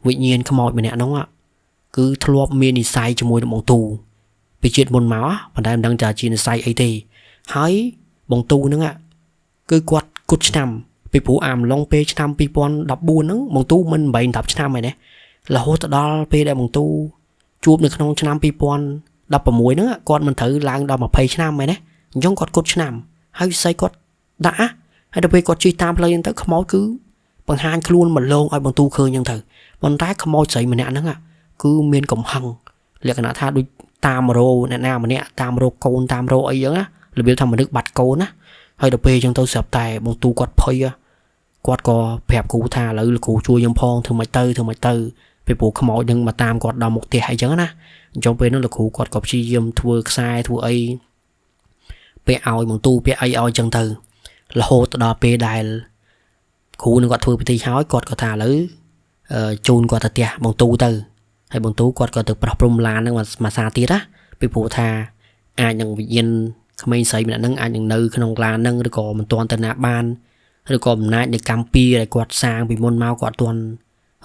វិញ្ញាណខ្មោចម្នាក់នោះគឺធ្លាប់មាននិស័យជាមួយនឹងបងទូពីជាតិមុនមកប៉ុន្តែមិនដឹងថាជានិស័យអីទេហើយបងទូហ្នឹងគឺគាត់គត់ឆ្នាំពីព្រោះអាមឡុងពេលឆ្នាំ2014ហ្នឹងបងទូមិន8 10ឆ្នាំហើយណារហូតទៅដល់ពេលដែលបងទូជួបនៅក្នុងឆ្នាំ2016ហ្នឹងគាត់មិនត្រូវឡើងដល់20ឆ្នាំហើយណាអញ្ចឹងគាត់គត់ឆ្នាំហើយវិស័យគាត់ដាក់ហើយដល់ពេលគាត់ជិះតាមផ្លូវហ្នឹងទៅខ្មោចគឺបង្ហាញខ្លួនមកលងឲ្យបងទូឃើញហ្នឹងទៅប៉ុន្តែខ្មោចស្រីម្នាក់ហ្នឹងគឺមានកំហឹងលក្ខណៈថាដូចតាមរោអ្នកណាម្នាក់តាមរោកូនតាមរោអីចឹងណារបៀបថាមនុស្សបាត់កូនណាហើយដល់ពេលអញ្ចឹងទៅស្រាប់តែបងទូគាត់ភ័យ គាត់ក៏ប្រាប់គ្រូថាឥឡូវលោកគ្រូជួយខ្ញុំផងធ្វើម៉េចទៅធ្វើម៉េចទៅពីព្រោះខ្មោចនឹងមកតាមគាត់ដល់មុខផ្ទះអីចឹងណាអញ្ចឹងពេលនោះលោកគ្រូគាត់ក៏ព្យាយាមធ្វើខ្សែធ្វើអីពាក់ឲ្យបងទូពាក់អីឲ្យចឹងទៅរហូតដល់ពេលដែលគ្រូនឹងគាត់ធ្វើពិធីហើយគាត់ក៏ថាឥឡូវជូនគាត់ទៅផ្ទះបងទូទៅហើយបងទូគាត់ក៏ទៅប្រោះព្រំឡាននឹងមួយសាទៀតណាពីព្រោះថាអាចនឹងវិញ្ញាណក្មេងស្រីម្នាក់ហ្នឹងអាចនឹងនៅក្នុងឡានហ្នឹងឬក៏មិនទាន់ទៅណាបានឬក៏អំណាចនៃកម្មពៀដែលគាត់សាងពីមុនមកគាត់ទាន់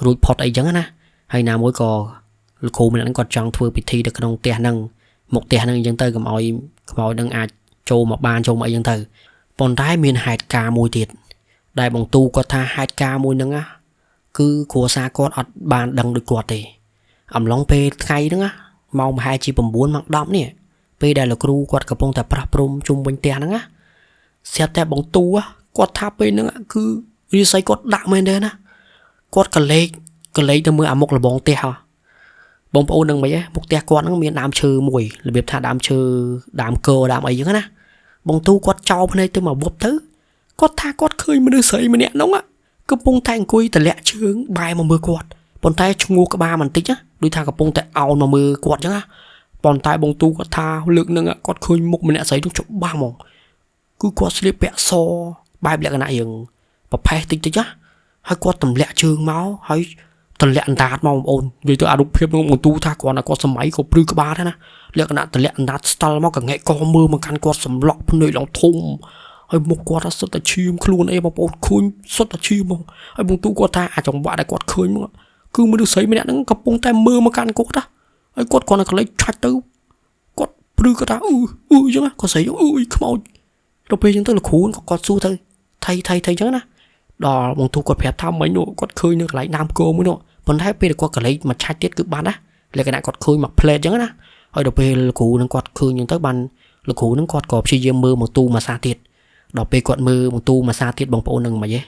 រួចផុតអីចឹងណាហើយណាមួយក៏លោកគ្រូម្នាក់ហ្នឹងគាត់ចង់ធ្វើពិធីនៅក្នុងផ្ទះហ្នឹងមុខផ្ទះហ្នឹងអញ្ចឹងទៅកុំឲ្យខ្មោចហ្នឹងអាចចូលមកបានចូលមកអីចឹងទៅប៉ុន្តែមានហេតុការណ៍មួយទៀតដែលបងទូគាត់ថាហេតុការណ៍មួយហ្នឹងណាគឺគ្រួសារគាត់អត់បានដឹងដូចគាត់ទេអំឡុងពេលថ្ងៃហ្នឹងណាម៉ោងប្រហែលជា9ម៉ោង10នេះពេលដែលលោកគ្រូគាត់កំពុងតែប្រោះព្រំជុំវិញផ្ទះហ្នឹងណាស្រាប់តែបងទូគាត់ថាពេលហ្នឹងគឺរាសីគាត់ដាក់មែនទេណាគាត់កលេកទៅមើលអាមុខលបងផ្ទះហ៎បងប្អូននឹងមិនហ៎មុខផ្ទះគាត់ហ្នឹងមានដើមឈើមួយរបៀបថាដើមឈើដើមកដើមអីចឹងណាបងទូគាត់ចោលភ្នែកទៅមកវប់ទៅគាត់ថាគាត់ឃើញមនុស្សស្រីម្នាក់ហ្នឹងកំពុងតែអង្គុយតម្លាក់ជើងបែរមកមើលគាត់ប៉ុន្តែឈ្ងោះក្បាលបន្តិចណាដូចថាកំពុងតែអោនមកមើលគាត់ចឹងណាប៉ុន្តែបងទូគាត់ថាលើកហ្នឹងគាត់ឃើញមុខម្នាក់ស្រីនោះច្បាស់ហ្មងគឺគាត់ស្លៀកពាក់សបែបលក្ខណៈរៀងប្រផេះតិចតិចណាហើយគាត់ទម្លាក់ជើងមកហើយទម្លាក់អណ្ដាតមកបងប្អូននិយាយទៅអារូបភាពនោះបងទូថាគាត់គាត់សម័យក៏ព្រឺក្បាលដែរណាលក្ខណៈទម្លាក់អណ្ដាតស្ទល់មកកងែកកមើលមកកាន់គាត់សម្លក់ភ្នែកឡើងធំហើយមុខគាត់សុទ្ធតែឈាមខ្លួនអីបងប្អូនឃើញសុទ្ធតែឈាមហ្មងហើយបងទូគាត់ថាអាចង្វាក់ដែលគាត់ឃើញមកគឺមនុស្សស្រីម្នាក់ហ្នឹងកំពុងតែមើលមកកាន់គាត់ណាហើយគាត់គ្រាន់តែកលេចឆាច់ទៅគាត់ព្រឺគាត់ថាអឺអឺអញ្ចឹងគាត់ស្រីអឺខ្មោចដល់ពេលអញ្ចឹងទៅលោកគ្រូគាត់សួរទៅថៃថៃថៃអញ្ចឹងណាដល់បងទូគាត់ប្រាប់ថាមិញនោះគាត់ឃើញនៅកន្លែងដើមគោមួយនោះប៉ុន្តែពេលគាត់កលេចមកឆាច់ទៀតគឺបាត់ណាលក្ខណៈគាត់ឃើញមកផ្លែតអញ្ចឹងណាហើយដល់ពេលលោកគ្រូនឹងគាត់ឃើញអញ្ចឹងទៅបានលោកគ្រូនឹងគាត់ក៏ព្យាយាមមើលមកទូមួយសាទៀតដល់ពេលគាត់មើលបងទូមួយសាទៀតបងប្អូននឹងមិនហ៎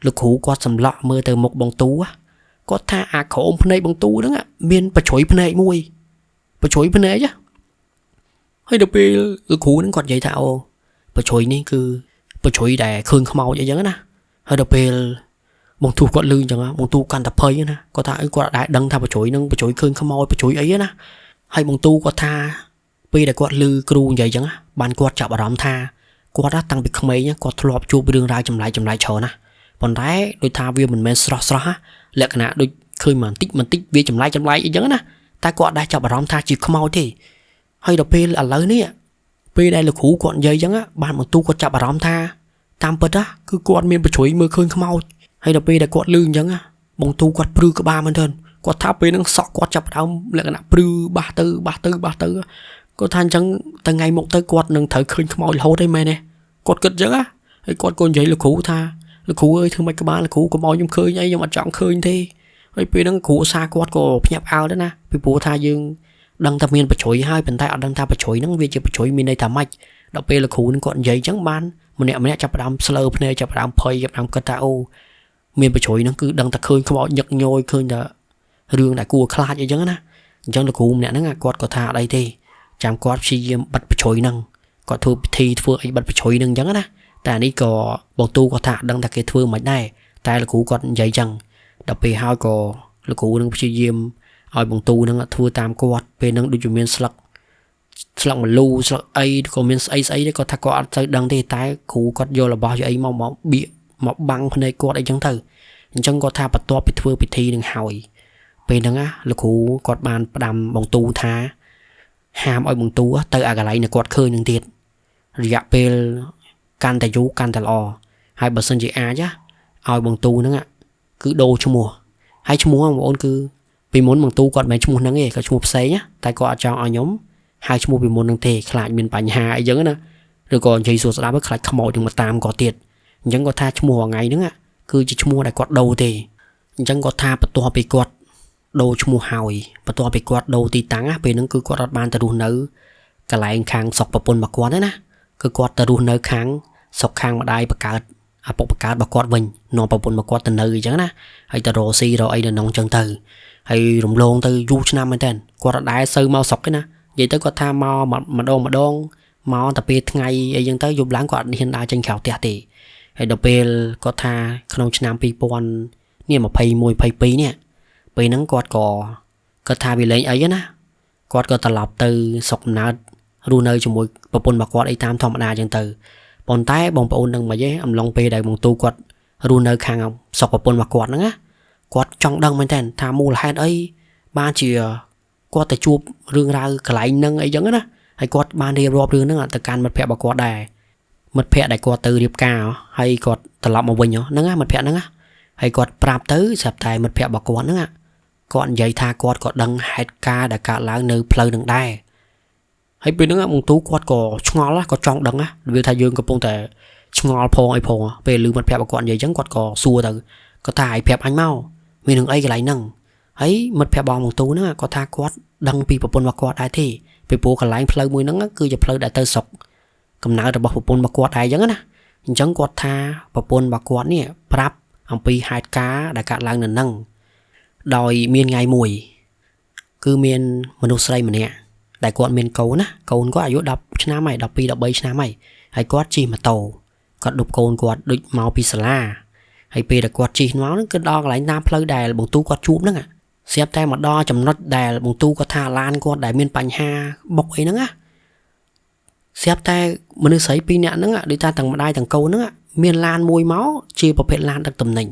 លោកគ្រូគាត់សម្លក់មើលទៅមុខបងទូគាត់ថាអាក្រោមភ្នែកបងទូហ្នឹងមានបជ្រុយភ្នែកមួយបជ្រុយភ្នែកណាហើយដល់ពេលលោកគ្រូហ្នឹងគាត់និយាយថាអូបជ្រុយនេះគឺបជ្រុយដែលឃើញខ្មោចអីចឹងណាហើយដល់ពេលបងទូគាត់លឺអញ្ចឹងបងទូកាន់តែភ័យណាគាត់ថាអីគាត់អត់ដែលដឹងថាបជ្រុយហ្នឹងបជ្រុយឃើញខ្មោចបជ្រុយអីណាហើយបងទូគាត់ថាពេលដែលគាត់លឺគ្រូនិយាយអញ្ចឹងបានគាត់ចាប់អារម្មណ៍ថាគាត់តាំងពីក្មេងគាត់ធ្លាប់ជួបរឿងរ៉ាវចម្លែកចម្លែកច្រើនណាប៉ុន្តែដូចថាវាមិនមែនស្រស់ស្រស់លក្ខណៈដូចឃើញបន្តិចបន្តិចវាចម្លែកចម្លែកអីចឹងណាតែគាត់ដែរចាប់អារម្មណ៍ថាជាខ្មោចទេហើយដល់ពេលឥឡូវនេះពេលដែលលោកគ្រូគាត់និយាយចឹងបានបន្ទូគាត់ចាប់អារម្មណ៍ថាតាមពិតគឺគាត់មានបជ្រុយមើលឃើញខ្មោចហើយដល់ពេលដែលគាត់លឺអញ្ចឹងបងទូគាត់ព្រឺក្បាលមែនទែនគាត់ថាពេលហ្នឹងសក់គាត់ចាប់ដើមលក្ខណៈព្រឺបាសទៅបាសទៅបាសទៅគាត់ថាអញ្ចឹងទៅថ្ងៃមុខទៅគាត់នឹងត្រូវឃើញខ្មោចរហូតឯមែនទេគាត់គិតអញ្ចឹងហើយគាត់ក៏និយាយលោកគ្រូថាលោកគ្រូអើយធ្វើម៉េចក្បាលលោកគ្រូកុំឲ្យខ្ញុំឃើញអីខ្ញុំអត់ចង់ឃើញទេហើយពេលហ្នឹងគ្រូសាគាត់ក៏ភ្ញាក់ផ្អើលដែរណាពីព្រោះថាយើងដឹងថាមានបជ្រុយហើយប៉ុន្តែអត់ដឹងថាបជ្រុយហ្នឹងវាជាបជ្រុយមានន័យថាម៉េចដល់ពេលលោកគ្រូហ្នឹងគាត់និយាយអញ្ចឹងបានម្នាក់ម្នាក់ចាប់ផ្ដើមស្លើភ្នែកចាប់ផ្ដើមភ័យចាប់ផ្ដើមគិតថាអូមានបជ្រុយហ្នឹងគឺដឹងតែឃើញខ្មោចញឹកញយឃើញតែរឿងដែលគួរខ្លាចអីចឹងណាអញ្ចឹងលោកគ្រូម្នាក់ហ្នឹងគាត់ក៏ថាអត់អីទេចាំគាត់ព្យាយាមបិទបជ្រុយហ្នឹងគាត់ធ្វើពិធីធ្វើអីបិទបជ្រុយហ្នឹងអញ្ចឹងណាតែនេះក៏បងទូគាត់ថាដឹងថាគេធ្វើមិនដែរតែលោកគ្រូគាត់និយាយចឹងដល់ពេលហើយក៏លោកគ្រូនឹងព្យាយាមឲ្យបងទូនឹងធ្វើតាមគាត់ពេលហ្នឹងដូចជាមានស្លឹកស្លឹកម្លូស្លឹកអីក៏មានស្អីស្អីទេគាត់ថាគាត់អត់សូវដឹងទេតែគ្រូគាត់យករបស់យកអីមកមកបៀកមកបាំងភ្នែកគាត់អីចឹងទៅអញ្ចឹងគាត់ថាបន្ទាប់ពីធ្វើពិធីនឹងហើយពេលហ្នឹងណាលោកគ្រូគាត់បានផ្ដាំបងទូថាហាមឲ្យបងទូទៅអាកន្លែងដែលគាត់ឃើញនឹងទៀតរយៈពេលកាន់តែយូរកាន់តែល្អហើយបើសិនជាអាចឲ្យបងទូហ្នឹងគឺដូរឈ្មោះហើយឈ្មោះបងប្អូនគឺពីមុនបងទូគាត់មិនមែនឈ្មោះហ្នឹងទេគាត់ឈ្មោះផ្សេងតែគាត់អត់ចង់ឲ្យខ្ញុំហៅឈ្មោះពីមុនហ្នឹងទេខ្លាចមានបញ្ហាអីចឹងណាឬក៏និយាយសួរស្ដាប់ខ្លាចខ្មោចនឹងមកតាមគាត់ទៀតអញ្ចឹងគាត់ថាឈ្មោះថ្ងៃហ្នឹងគឺជាឈ្មោះដែលគាត់ដូរទេអញ្ចឹងគាត់ថាបន្ទាប់ពីគាត់ដូរឈ្មោះហើយបន្ទាប់ពីគាត់ដូរទីតាំងពេលហ្នឹងគឺគាត់អត់បានទៅរស់នៅកន្លែងខាងស្រុកប្រពន្ធរបស់គាត់ទេណាគឺគាត់ទៅរស់នៅខាងស្រុកខាងម្ដាយបង្កើតឪពុកបង្កើតរបស់គាត់វិញនាំប្រពន្ធរបស់គាត់ទៅនៅអញ្ចឹងណាហើយទៅរកស៊ីរកអីនៅក្នុងអញ្ចឹងទៅហើយរំលងទៅយូរឆ្នាំមែនតើគាត់អត់ដែលសូវមកស្រុកទេណានិយាយទៅគាត់ថាមកម្ដងម្ដងមកតែពេលថ្ងៃអីចឹងទៅយប់ឡើងគាត់អត់ហ៊ានដើរចេញក្រៅផ្ទះទេ ហើយដល់ពេលគាត់ថាក្នុងឆ្នាំ2000នេះ21 22នេះពេលហ្នឹងគាត់ក៏គាត់ថាវាលេងអីណាគាត់ក៏ត្រឡប់ទៅស្រុកកំណើតរស់នៅជាមួយប្រពន្ធរបស់គាត់អីតាមធម្មតាអញ្ចឹងទៅប៉ុន្តែបងប្អូននឹងមិនទេអំឡុងពេលដែលបងទូគាត់រស់នៅខាងស្រុកប្រពន្ធរបស់គាត់ហ្នឹងណាគាត់ចង់ដឹងមែនតើថាមូលហេតុអីបានជាគាត់ទៅជួបរឿងរ៉ាវកន្លែងហ្នឹងអីចឹងណាហើយគាត់បានរៀបរាប់រឿងហ្នឹងទៅកាន់មិត្តភក្តិរបស់គាត់ដែរមិត្តភក្តិដែលគាត់ទៅរៀបការហើយគាត់ត្រឡប់មកវិញហ្នឹងណាមិត្តភក្តិហ្នឹងណាហើយគាត់ប្រាប់ទៅស្រាប់តែមិត្តភក្តិរបស់គាត់ហ្នឹងគាត់និយាយថាគាត់ក៏ដឹងហេតុការណ៍ដែលកើតឡើងនៅផ្លូវហ្នឹងដែរហើយពេលហ្នឹងបងទូគាត់ក៏ឆ្ងល់គាត់ចង់ដឹងណាវាថាយើងកំពុងតែឆ្ងល់ផងអីផងពេលឮមិត្តភក្តិរបស់គាត់និយាយចឹងគាត់ក៏សួរទៅគាត់ថាឲ្យប្រាប់អញមកមានរឿងអីកន្លែងហ្នឹងហើយមិត្តភក្តិបងបងទូហ្នឹងគាត់ថាគាត់ដឹងពីប្រពន្ធរបស់គាត់ដែរទេពីព្រោះកន្លែងផ្លូវមួយហ្នឹងគឺជាផ្លូវដែលទៅស្រុកកំណើតរបស់ប្រពន្ធរបស់គាត់ដែរចឹងណាអញ្ចឹងគាត់ថាប្រពន្ធរបស់គាត់នេះប្រាប់អំពីហេតុការណ៍ដែលកើតឡើងនៅហ្នឹងដោយមានថ្ងៃមួយគឺមានមនុស្សស្រីម្នាក់ដែលគាត់មានកូនណាកូនគាត់អាយុ10ឆ្នាំហើយ12 13ឆ្នាំហើយហើយគាត់ជិះម៉ូតូគាត់ដប់កូនគាត់ដូចមកពីសាលាហើយពេលដែលគាត់ជិះមកហ្នឹងគឺដល់កន្លែងតាមផ្លូវដែលបងទូគាត់ជួបហ្នឹងស្រាប់តែមកដល់ចំណុចដែលបងទូគាត់ថាឡានគាត់ដែលមានបញ្ហាបុកអីហ្នឹងណាស្រាប់តែមនុស្សស្រីពីរនាក់ហ្នឹងដូចថាទាំងម្ដាយទាំងកូនហ្នឹងមានឡានមួយមកជាប្រភេទឡានដឹកទំនិញ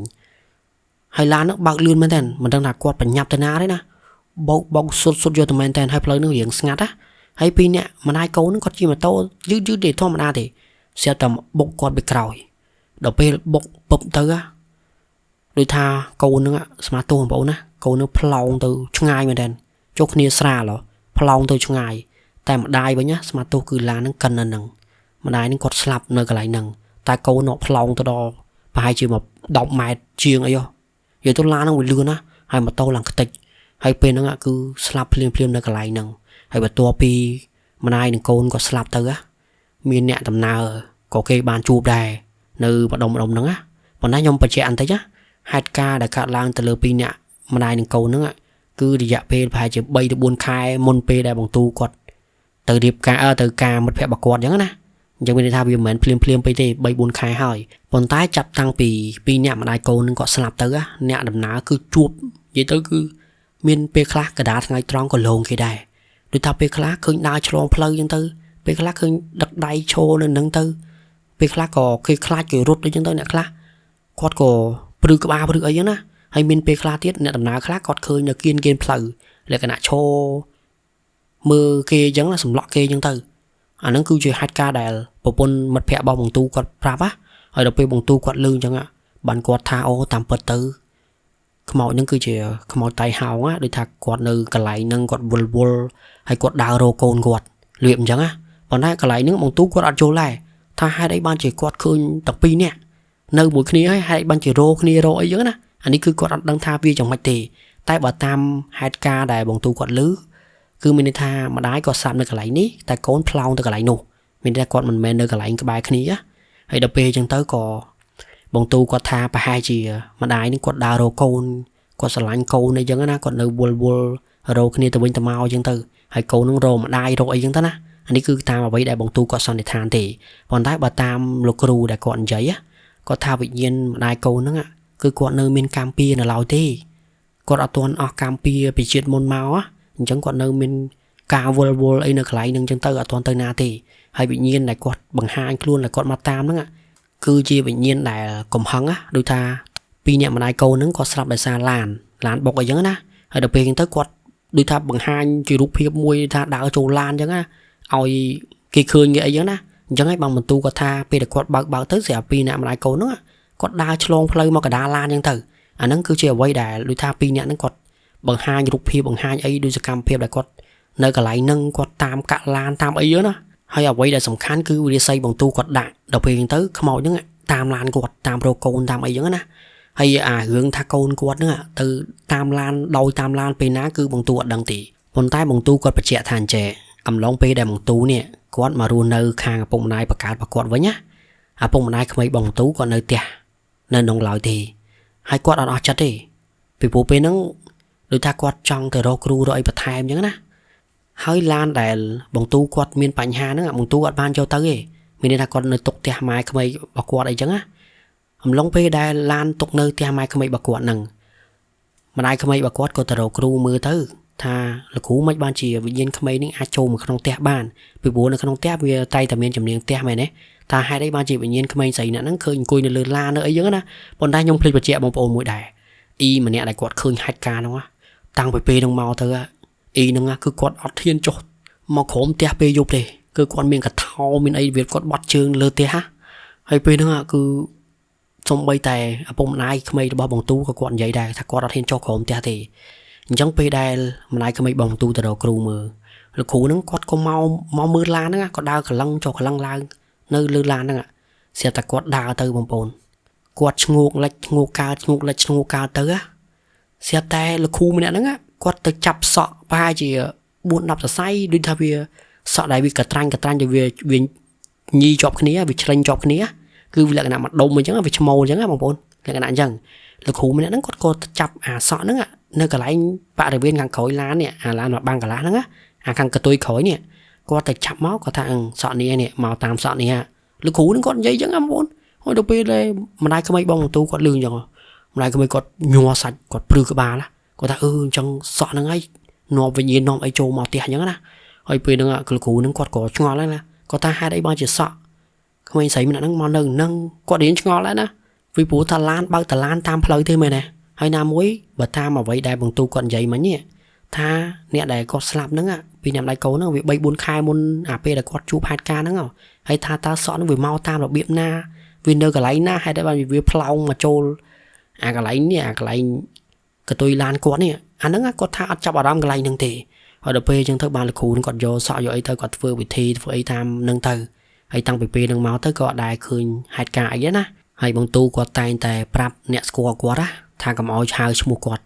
ហើយឡានហ្នឹងបើកលឿនមែនតើមិនដឹងថាគាត់បញ្ញាប់ទៅណាទេណាបោកបោកសុតសុតយកទៅមែនតើហើយផ្លូវហ្នឹងរៀងស្ងាត់ណាហើយពីរនាក់ម្ដាយកូនហ្នឹងគាត់ជិះម៉ូតូយឺតយឺតទេធម្មតាទេស្រាប់តែបុកគាត់ពីក្រោយដល់ពេលបុកពឹបទៅដូចថាកូនហ្នឹងស្មាទោសបងប្អូនណាកូនហ្នឹងផ្លោងទៅឆ្ងាយមែនតើចុះគ្នាស្រាលផ្លោងទៅឆ្ងាយតែម្ដាយវិញណាស្មាទោសគឺឡានហ្នឹងកិននៅហ្នឹងម្ដាយហ្នឹងគាត់ស្លាប់នៅកន្លែងហ្នឹងតែកូននោះផ្លោងទៅដល់ប្រហែលជា10ម៉ែត្រជាងអីហ៎និយាយទៅឡានហ្នឹងវាលឿនណាហើយម៉ូតូឡើងខ្ទេចហើយពេលហ្នឹងគឺស្លាប់ភ្លាមភ្លាមនៅកន្លែងហ្នឹងហើយបន្ទាប់ពីម្ដាយនិងកូនក៏ស្លាប់ទៅមានអ្នកដំណើរក៏គេបានជួបដែរនៅម្ដុំម្ដុំហ្នឹងណាប៉ុន្តែខ្ញុំបញ្ជាក់បន្តិចណាហេតុការណ៍ដែលកើតឡើងទៅលើពីរអ្នកម្ដាយនិងកូនហ្នឹងគឺរយៈពេលប្រហែលជា3ទៅ4ខែមុនពេលដែលបងទូគាត់ទៅរៀបការទៅការមិត្តភក្តិរបស់គាត់អញ្ចឹងណាអញ្ចឹងមានន័យថាវាមិនមែនភ្លាមភ្លាមពេកទេ3 4ខែហើយប៉ុន្តែចាប់តាំងពីពីរអ្នកម្ដាយកូននឹងគាត់ស្លាប់ទៅអ្នកដំណើរគឺជួបនិយាយទៅគឺមានពេលខ្លះកដាថ្ងៃត្រង់ក៏លងគេដែរដូចថាពេលខ្លះឃើញដើរឆ្លងផ្លូវអញ្ចឹងទៅពេលខ្លះឃើញដឹកដៃឈរនៅនឹងទៅពេលខ្លះក៏គេខ្លាចគេរត់អញ្ចឹងទៅអ្នកខ្លះគាត់ក៏ព្រឺក្បាលព្រឺអីចឹងណាហើយមានពេលខ្លះទៀតអ្នកដំណើរខ្លះគាត់ឃើញនៅគៀនគៀនផ្លូវលក្ខណៈឈរមើលគេអញ្ចឹងណាសម្លក់គេអញ្ចឹងទៅអាហ្នឹងគឺជាហេតុការណ៍ដែលប្រពន្ធមិត្តភក្តិរបស់បងទូគាត់ប្រាប់ណាហើយដល់ពេលបងទូគាត់លឺអញ្ចឹងបានគាត់ថាអូតាមពិតទៅខ្មោចហ្នឹងគឺជាខ្មោចតៃហោងណាដូចថាគាត់នៅកន្លែងហ្នឹងគាត់វល់វល់ហើយគាត់ដើររកកូនគាត់លៀបអញ្ចឹងណាប៉ុន្តែកន្លែងហ្នឹងបងទូគាត់អត់យល់ដែរថាហេតុអីបានជាគាត់ឃើញទាំងពីរនាក់នៅមួយគ្នាហើយហេតុអីបានជារកគ្នារកអីចឹងណាអានេះគឺគាត់អត់ដឹងថាវាយ៉ាងម៉េចទេតែបើតាមហេតុការណ៍ដែលបងទូគាត់លឺគឺមានន័យថាម្ដាយគាត់ស្លាប់នៅកន្លែងនេះតែកូនផ្លោងទៅកន្លែងនោះមានន័យថាគាត់មិនមែននៅកន្លែងក្បែរគ្នាហើយដល់ពេលអញ្ចឹងទៅក៏បងទូគាត់ថាប្រហែលជាម្ដាយនឹងគាត់ដើររកកូនគាត់ស្រឡាញ់កូនអីចឹងណាគាត់នៅវល់វល់រកគ្នាទៅវិញទៅមកអញ្ចឹងទៅហើយកូននឹងរកម្ដាយរកអីចឹងទៅណាអានេះគឺតាមអ្វីដែលបងទូគាត់សន្និដ្ឋានទេប៉ុន្តែបើតាមលោកគ្រូដែលគាត់និយាយគាត់ថាវិញ្ញាណម្ដាយកូនហ្នឹងគឺគាត់នៅមានកម្មពៀនៅឡើយទេគាត់អត់ទាន់អស់កម្មពៀពីជាតិមុនមកអញ្ចឹងគាត់នៅមានការវល់វល់អីនៅកន្លែងហ្នឹងអញ្ចឹងទៅអត់ទាន់ទៅណាទេហើយវិញ្ញាណដែលគាត់បង្ហាញខ្លួនដែលគាត់មកតាមហ្នឹងគឺជាវិញ្ញាណដែលកំហឹងដូចថាពីរអ្នកម្ដាយកូនហ្នឹងគាត់ស្លាប់ដោយសារឡានបុកអីចឹងណាហើយដល់ពេលអញ្ចឹងទៅគាត់ដូចថាបង្ហាញជារូបភាពមួយថាដើរចូលឡានអញ្ចឹងណាឲ្យគេឃើញគេអីចឹងណាអញ្ចឹងហើយបងបន្ទូគាត់ថាពេលដែលគាត់បើកទៅស្រាប់ពីរអ្នកម្ដាយកូនហ្នឹងគាត់ដើរឆ្លងផ្លូវមកកណ្ដាលឡានអញ្ចឹងទៅអាហ្នឹងគឺជាអ្វីដែលដូចថាពីរអ្នកហ្នឹងគាត់បង្ហាញរូបភាពបង្ហាញអីដូចសកម្មភាពដែលគាត់នៅកន្លែងហ្នឹងគាត់តាមកាក់ឡានតាមអីណាហើយអ្វីដែលសំខាន់គឺវិស័យបងទូគាត់ដាក់ដល់ពេលអញ្ចឹងទៅខ្មោចហ្នឹងតាមឡានគាត់តាមរកកូនតាមអីចឹងណាហើយអារឿងថាកូនគាត់ហ្នឹងទៅតាមឡានដោយតាមឡានពេលណាគឺបងទូអត់ដឹងទេប៉ុន្តែបងទូគាត់បញ្ជាក់ថាអញ្ចេះអំឡុងពេលដែលបងទូនេះគាត់មករស់នៅខាងឪពុកម្ដាយបង្កើតរបស់គាត់វិញណាឪពុកម្ដាយក្មេកបងទូគាត់នៅផ្ទះនៅក្នុងឡើយទេហើយគាត់អត់អស់ចិត្តទេពីព្រោះពេលហ្នឹងដូចថាគាត់ចង់ទៅរកគ្រូរកអីបន្ថែមអញ្ចឹងណាហើយឡានដែលបងទូគាត់មានបញ្ហាហ្នឹងបងទូអត់បានចូលទៅទេមានន័យថាគាត់នៅទុកផ្ទះម៉ែក្មេករបស់គាត់អីចឹងណា អំឡុងពេលដែលឡានទុកនៅផ្ទះម៉ែក្មេករបស់គាត់ហ្នឹងម្ដាយក្មេករបស់គាត់ក៏ទៅរកគ្រូមើលទៅថាលោកគ្រូមិនបានជាវិញ្ញាណក្មេងនេះអាចចូលមកក្នុងផ្ទះបានពីព្រោះនៅក្នុងផ្ទះវាតែតែមានជំនាញផ្ទះមែនទេថាហេតុអីបានជាវិញ្ញាណក្មេងស្រីអ្នកហ្នឹងឃើញអង្គុយនៅលើឡាននៅអីចឹងណាប៉ុន្តែខ្ញុំភ្លេចបញ្ជាក់បងប្អូនមួយដែរអ៊ីម្នាក់ដែលគាត់ឃើញហេតុការណ៍ហ្នឹងតាំងពីពេលហ្នឹងមកទៅអ៊ីហ្នឹងគឺគាត់អត់ហ៊ានចុះមកក្រោមផ្ទះពេលយប់ទេគឺគាត់មានកថោមានអីវាគាត់បត់ជើងលើផ្ទះហើយពេលហ្នឹងគឺសំបីតែឪពុកម្ដាយក្មេងរបស់បងទូក៏គាត់និយាយដែរថាគាត់អត់ហ៊ានចុះក្រោមផ្ទះទេអញ្ចឹងពេលដែលម្ដាយក្មេងបងទូទៅរកគ្រូមើលលោកគ្រូហ្នឹងគាត់ក៏មកមើលឡានហ្នឹងគាត់ដើរកលឹងចុះកលឹងឡើងនៅលើឡានហ្នឹងស្រាប់តែគាត់ដើរទៅបងប្អូនគាត់ឈ្ងោកលិចឈ្ងោកកើតឈ្ងោកលិចឈ្ងោកកើតទៅស្រាប់តែលោកគ្រូម្នាក់ហ្នឹងគាត់ទៅចាប់សក់ប្រហែលជា4 10សរសៃដូចថាវាសក់ដែលវាកត្រាញ់ទៅវាញីជាប់គ្នាវាឆ្លេញជាប់គ្នាគឺវាលក្ខណៈមួយដុំអញ្ចឹងវាឈ្មោលអញ្ចឹងបងប្អូនលក្ខណៈអញ្ចឹងលោកគ្រូម្នាក់ហ្នឹងគាត់ក៏ចាប់អាសក់ហ្នឹងនៅកន្លែងបរិវេណខាងក្រោយឡាននេះអាឡានមកបាំងកន្លះហ្នឹងអាខាងកតុយក្រោយនេះគាត់ទៅចាប់មកគាត់ថាសក់នេះនេះមកតាមសក់នេះលោកគ្រូហ្នឹងគាត់និយាយអញ្ចឹងបងប្អូនហើយដល់ពេលដែលម្ដាយក្មេកបងទូគាត់លឺអញ្ចឹងម្ដាយក្មេកគាត់ញ័រសាច់គាត់ព្រឺក្បាលគាត់ថាអញ្ចឹងសក់ហ្នឹងហើយនាំវិញ្ញាណនាំអីចូលមកផ្ទះអញ្ចឹងណាហើយពេលហ្នឹងលោកគ្រូហ្នឹងគាត់ក៏ឆ្ងល់ដែរណាគាត់ថាហេតុអីបានជាសក់ក្មេងស្រីម្នាក់ហ្នឹងមកនៅនឹងគាត់រៀនឆ្ងល់ដែរណាពីព្រោះថាឡានបើកតឡានតាមផ្លូវទេមែនទេហើយណាមួយបើតាមអ្វីដែលបងទូគាត់និយាយមិញនេះថាអ្នកដែលគាត់ស្លាប់ហ្នឹងពីអ្នកម្ដាយកូនហ្នឹងវា3 4ខែមុនអាពេលដែលគាត់ជួបហេតុការណ៍ហ្នឹងហើយថាតើសក់ហ្នឹងវាមកតាមរបៀបណាវានៅកន្លែងណាហេតុអីបានវាផ្លោងមកចូលអាកន្លែងនេះអាកន្លែងកតុយឡានគាត់នេះអាហ្នឹងគាត់ថាអត់ចាប់អារម្មណ៍កន្លែងហ្នឹងទេហើយដល់ពេលអញ្ចឹងទៅបានលោកគ្រូហ្នឹងគាត់យកសក់យកអីទៅគាត់ធ្វើវិធីធ្វើអីតាមហ្នឹងទៅហើយតាំងពីពេលហ្នឹងមកទៅក៏អត់ដែលឃើញហេតុការណ៍អីទេណាហើយបងទូគាត់តែងតែប្រាប់អ្នកស្គាល់គាត់ណាថាកុំឲ្យហៅឈ្មោះគាត់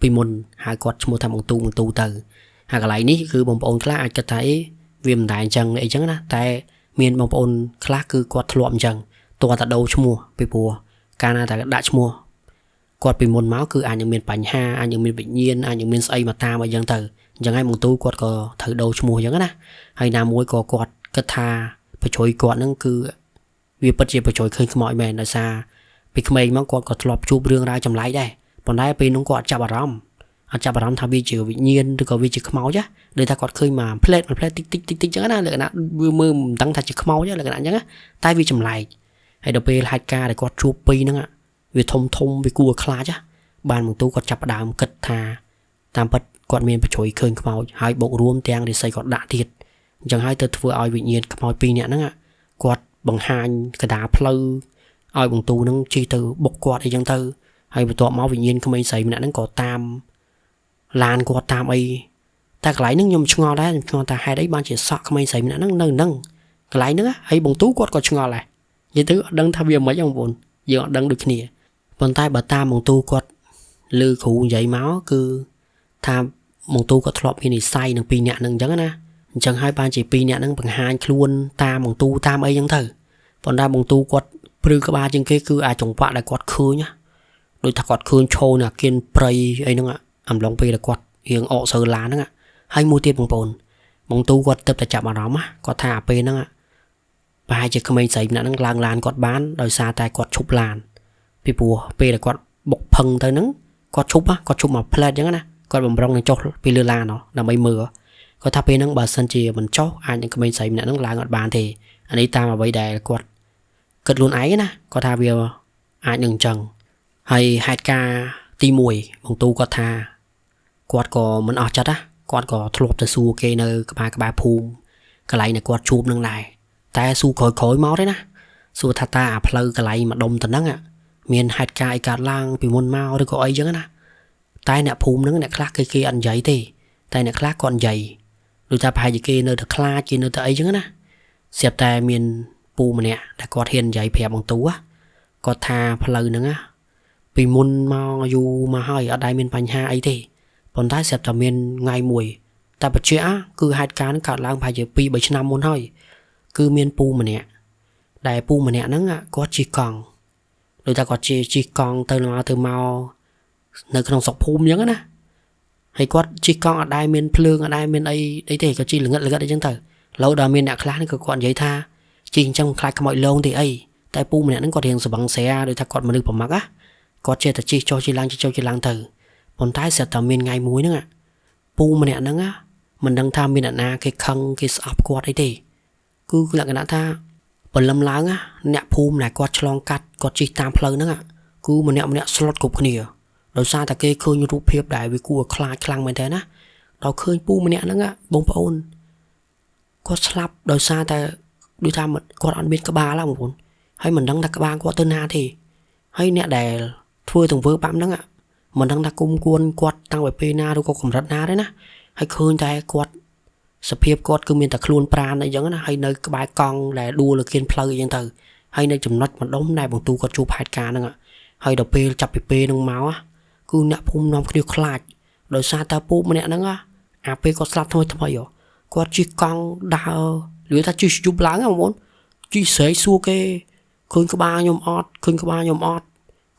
ពីមុនហៅគាត់ឈ្មោះថាបងទូបងទូទៅហើយកន្លែងនេះគឺបងប្អូនខ្លះអាចគិតថាអីវាមិនដែរអញ្ចឹងអីចឹងណាតែមានបងប្អូនខ្លះគឺគាត់ធ្លាប់អញ្ចឹងតើតដូរឈ្មោះពីព្រោះកាលណាតែដាក់ឈ្មោះគាត់ពីមុនមកគឺអាចនឹងមានបញ្ហាអាចនឹងមានវិញ្ញាណអាចនឹងមានស្អីមកតាមអីចឹងទៅអញ្ចឹងហើយបងទូគាត់ក៏ត្រូវដូរឈ្មោះអញ្ចឹងណាហើយណាមួយក៏គាត់គិតថាបច្ចុយគាត់ហ្នឹងគឺវាពិតជាបច្ចុយឃើញខ្មោចមែនដោយសារពីក្មេងមកគាត់ក៏ធ្លាប់ជួបរឿងរ៉ាវចម្លែកដែរប៉ុន្តែពេលនោះគាត់អត់ចាប់អារម្មណ៍ថាវាជាវិញ្ញាណឬក៏វាជាខ្មោចណាដូចថាគាត់ឃើញមកផ្លែតតិចតិចតិចតិចចឹងណាលក្ខណៈវាមើលមិនដឹងថាជាខ្មោចលក្ខណៈអញ្ចឹងតែវាចម្លែកហើយដល់ពេលហេតុការណ៍ដែលគាត់ជួបពីរហ្នឹងវាធំធំវាគួរឲ្យខ្លាចបានមកទូគាត់ចាប់ផ្ដើមគិតថាតាមពិតគាត់មានបច្ចុយឃើញខ្មោចហើយបូករួមទាំងរិស័យគាត់ដាក់ទៀតអញ្ចឹងហើយទៅធ្វើឲ្យវិញ្ញាណខ្មោចពីរនាក់ហ្នឹងគាត់បង្ហាញកដាផ្លូវឲ្យបងទូហ្នឹងជិះទៅបុកគាត់អីចឹងទៅហើយបន្ទាប់មកវិញ្ញាណក្មេងស្រីម្នាក់ហ្នឹងក៏តាមឡានគាត់តាមអីតែកន្លែងហ្នឹងខ្ញុំឆ្ងល់ដែរខ្ញុំឆ្ងល់ថាហេតុអីបានជាសក់ក្មេងស្រីម្នាក់ហ្នឹងនៅហ្នឹងកន្លែងហ្នឹងហើយបងទូគាត់ក៏ឆ្ងល់ដែរនិយាយទៅអត់ដឹងថាវាមិនហ្មងបងប្អូនយើងអត់ដឹងដូចគ្នាប៉ុន្តែបើតាមបងទូគាត់លើគ្រូនិយាយមកគឺថាបងទូគាត់ធ្លាប់មាននិស័យនឹងពីរនាក់ហ្នឹងអញ្ចឹងណាអញ្ចឹងហើយបានជាពីរនាក់ហ្នឹងបង្ហាញខ្លួនតាមបងទូតាមអីចឹងទៅប៉ុន្តែបងទូគាត់ព្រឺក្បាលជាងគេគឺអាចង្វាក់ដែលគាត់ឃើញដូចថាគាត់ឃើញឈោនៅអាគារព្រៃអីហ្នឹងអំឡុងពេលដែលគាត់រៀងអកសើឡានហ្នឹងហើយមួយទៀតបងប្អូនបងទូគាត់ទៅតែចាប់អារម្មណ៍គាត់ថាអាពេលហ្នឹងប្រហែលជាក្មេងស្រីម្នាក់ហ្នឹងឡើងឡានគាត់បានដោយសារតែគាត់ឈប់ឡានពីព្រោះពេលដែលគាត់បុកផឹងទៅហ្នឹងគាត់ឈប់មកផ្លែតអញ្ចឹងណាគាត់បំរុងនឹងចុះពីលើឡានដើម្បីមើលគាត់ថាពេលហ្នឹងបើសិនជាមិនចុះអាចនឹងក្មេងស្រីម្នាក់ហ្នឹងឡើងអត់បានទេអានេះតាមអ្វីដែលគាត់គិតខ្លួនឯងណាគាត់ថាវាអាចនឹងអញ្ចឹងហើយហេតុការណ៍ទី1បងទូគាត់ថាគាត់ក៏មិនអស់ចិត្តណាគាត់ក៏ធ្លាប់ទៅសួរគេនៅក្បែរភូមិកន្លែងដែលគាត់ជួបនឹងដែរតែសួរក្រោយៗមកទេណាសួរថាតើអាផ្លូវកន្លែងម្ដុំទៅហ្នឹងមានហេតុការណ៍អីកើតឡើងពីមុនមកឬក៏អីចឹងណាតែអ្នកភូមិហ្នឹងអ្នកខ្លះគេអត់និយាយទេតែអ្នកខ្លះគាត់និយាយដូចថាប្រហែលជាគេនៅតែខ្លាចគេនៅតែអីចឹងណាស្រាប់តែមានពូម្នាក់ដែលគាត់ហ៊ាននិយាយប្រាប់បងទូគាត់ថាផ្លូវហ្នឹងពីមុនមកយូរមកហើយអត់ដែលមានបញ្ហាអីទេប៉ុន្តែស្រាប់តែមានថ្ងៃមួយតែបច្ចៈគឺហេតុការណ៍ហ្នឹងកើតឡើងប្រហែលជា2 3ឆ្នាំមុនហើយគឺមានពូម្នាក់ដែលពូម្នាក់ហ្នឹងគាត់ជិះកង់ដូចថាគាត់ជិះកង់ទៅមកនៅក្នុងស្រុកភូមិអញ្ចឹងណាហើយគាត់ជិះកង់អត់ដែលមានភ្លើងអត់ដែលមានអីទេគាត់ជិះល្ងិតអីចឹងទៅ ឡូវដល់មានអ្នកខ្លះនេះក៏គាត់និយាយថាជិះអញ្ចឹងខ្លាចខ្មោចលងទេអី តែពូម្នាក់ហ្នឹងគាត់រៀងសបឹងស្រាដូចថាគាត់មនុស្សប្រមឹកណាគាត់ចេះតែជិះចុះជិះឡើងជិះចុះជិះឡើងទៅប៉ុន្តែស្រាប់តែមានថ្ងៃមួយហ្នឹងពូម្នាក់ហ្នឹងមិនដឹងថាមានអ្នកណាគេខឹងគេស្អប់គាត់អីទេគឺលក្ខណៈថាព្រលឹមឡើងអ្នកភូមិដែលគាត់ឆ្លងកាត់គាត់ជិះតាមផ្លូវហ្នឹងគឺម្នាក់ម្នាក់ស្លុតគ្រប់គ្នាដោយសារតែគេឃើញរូបភាពដែលវាគួរឲ្យខ្លាចខ្លាំងមែនតើណាដល់ឃើញពូម្នាក់ហ្នឹងបងប្អូនគាត់ស្លាប់ដោយសារតែដូចថាគាត់អត់មានក្បាលហ៎បងប្អូនហើយមិនដឹងថាក្បាលគាត់ទៅណាទេហើយអ្នកដែលធ្វើទង្វើបាបហ្នឹងមិនដឹងថាគុំគួនគាត់តាំងពីពេលណាឬក៏កម្រិតណាទេណាហើយឃើញតែគាត់សភាពគាត់គឺមានតែខ្លួនប្រាណអីចឹងណាហើយនៅក្បែរកង់ដែលដួលលើគៀនផ្លូវអីចឹងទៅហើយនៅចំណុចម្ដុំដែលបងទូគាត់ជួបហេតុការណ៍ហ្នឹងហើយដល់ពេលចាប់ពីពេលហ្នឹងមកគឺអ្នកភូមិនាំគ្នាខ្លាចដោយសារតែពូម្នាក់ហ្នឹងអាពេលគាត់ស្លាប់ថ្មីថ្មីគាត់ជិះកង់ដើរឬថាជិះយប់ឡើងបងប្អូនជិះស្រែកសួរគេឃើញក្បាលខ្ញុំអត់ឃើញក្បាលខ្ញុំអត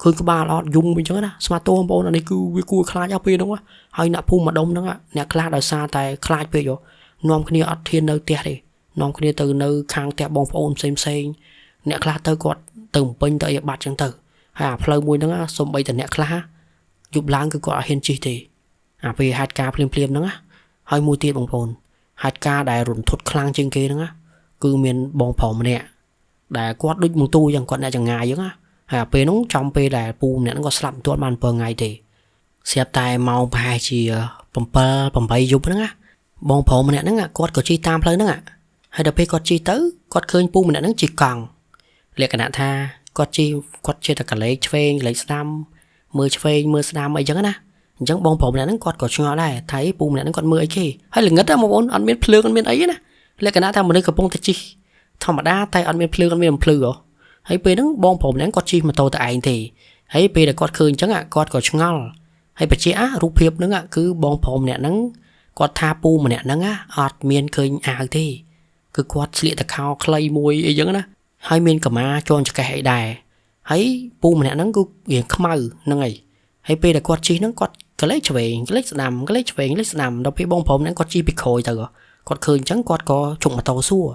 ់ឃើញក្បាលអត់យំអញ្ចឹងណាស្មាតោបងប្អូនអានេះគឺវាគួរខ្លាចដល់ពេលហ្នឹងហើយអ្នកភូមិម្ដុំហ្នឹងអ្នកខ្លះដោយសារតែខ្លាចពេកនាំគ្នាអត់ធាននៅផ្ទះទេនាំគ្នាទៅនៅខាងផ្ទះបងប្អូនផ្សេងផ្សេងអ្នកខ្លះទៅគាត់ទៅបំពេញទៅអីបាត់ចឹងទៅហើយអាផ្លូវមួយហ្នឹងសំបីតែអ្នកខ្លះយប់ឡើងគឺគាត់អត់ហ៊ានជិះទេអាពេលហេតុការណ៍ភ្លាមភ្លាមហ្នឹងហើយមួយទៀតបងប្អូនហេតុការណ៍ដែលរន្ធត់ខ្លាំងជាងគេហ្នឹងគឺមានបងប្រុសម្នាក់ដែលគាត់ដូចមងទូយ៉ាងគាត់អ្នកចង្ងាយចឹងណាហើយអាពេលហ្នឹងចំពេលដែលពូម្នាក់ហ្នឹងគាត់ស្លាប់មិនទាន់បាន7ថ្ងៃទេស្រាប់តែម៉ោងប្រហែលជា7 8យប់ហ្នឹងណាបងប្រុសម្នាក់ហ្នឹងគាត់ក៏ជិះតាមផ្លូវហ្នឹងហើយដល់ពេលគាត់ជិះទៅគាត់ឃើញពូម្នាក់ហ្នឹងជិះកង់លក្ខណៈថាគាត់ជិះគាត់ជិះតែកលេចឆ្វេងកលេចស្ដាំមើលឆ្វេងមើលស្ដាំអីចឹងណាអញ្ចឹងបងប្រុសម្នាក់ហ្នឹងគាត់ក៏ឆ្ងល់ដែរថាពូម្នាក់ហ្នឹងគាត់មើលអីគេហើយល្ងិតបងប្អូនអត់មានភ្លើងអត់មានអីណាលក្ខណៈថាមនុស្សកំពុងតែជិះធម្មតាតែអត់មានភ្លើងអត់មានបំភ្លឺហើយពេលហ្នឹងបងប្រុសម្នាក់គាត់ជិះម៉ូតូតែឯងទេហើយពេលដែលគាត់ឃើញអញ្ចឹងគាត់ក៏ឆ្ងល់ហើយបញ្ជាក់រូបភាពហ្នឹងគឺបងប្រុសម្នាក់ហ្នឹងគាត់ថាពូម្នាក់ហ្នឹងអត់មានឃើញអាវទេគឺគាត់ស្លៀកតែខោខ្លីមួយអីចឹងណាហើយមានកម្មាជន់ចង្កេះអីដែរហើយពូម្នាក់ហ្នឹងគឺរៀងខ្មៅហ្នឹងហើយហើយពេលដែលគាត់ជិះហ្នឹងគាត់កលេចឆ្វេងកលេចស្ដាំកលេចឆ្វេងកលេចស្ដាំដល់ពេលបងប្រុសម្នាក់គាត់ជិះពីក្រោយទៅគាត់ឃើញអញ្ចឹងគាត់ក៏ជុកម៉ូតូសួរ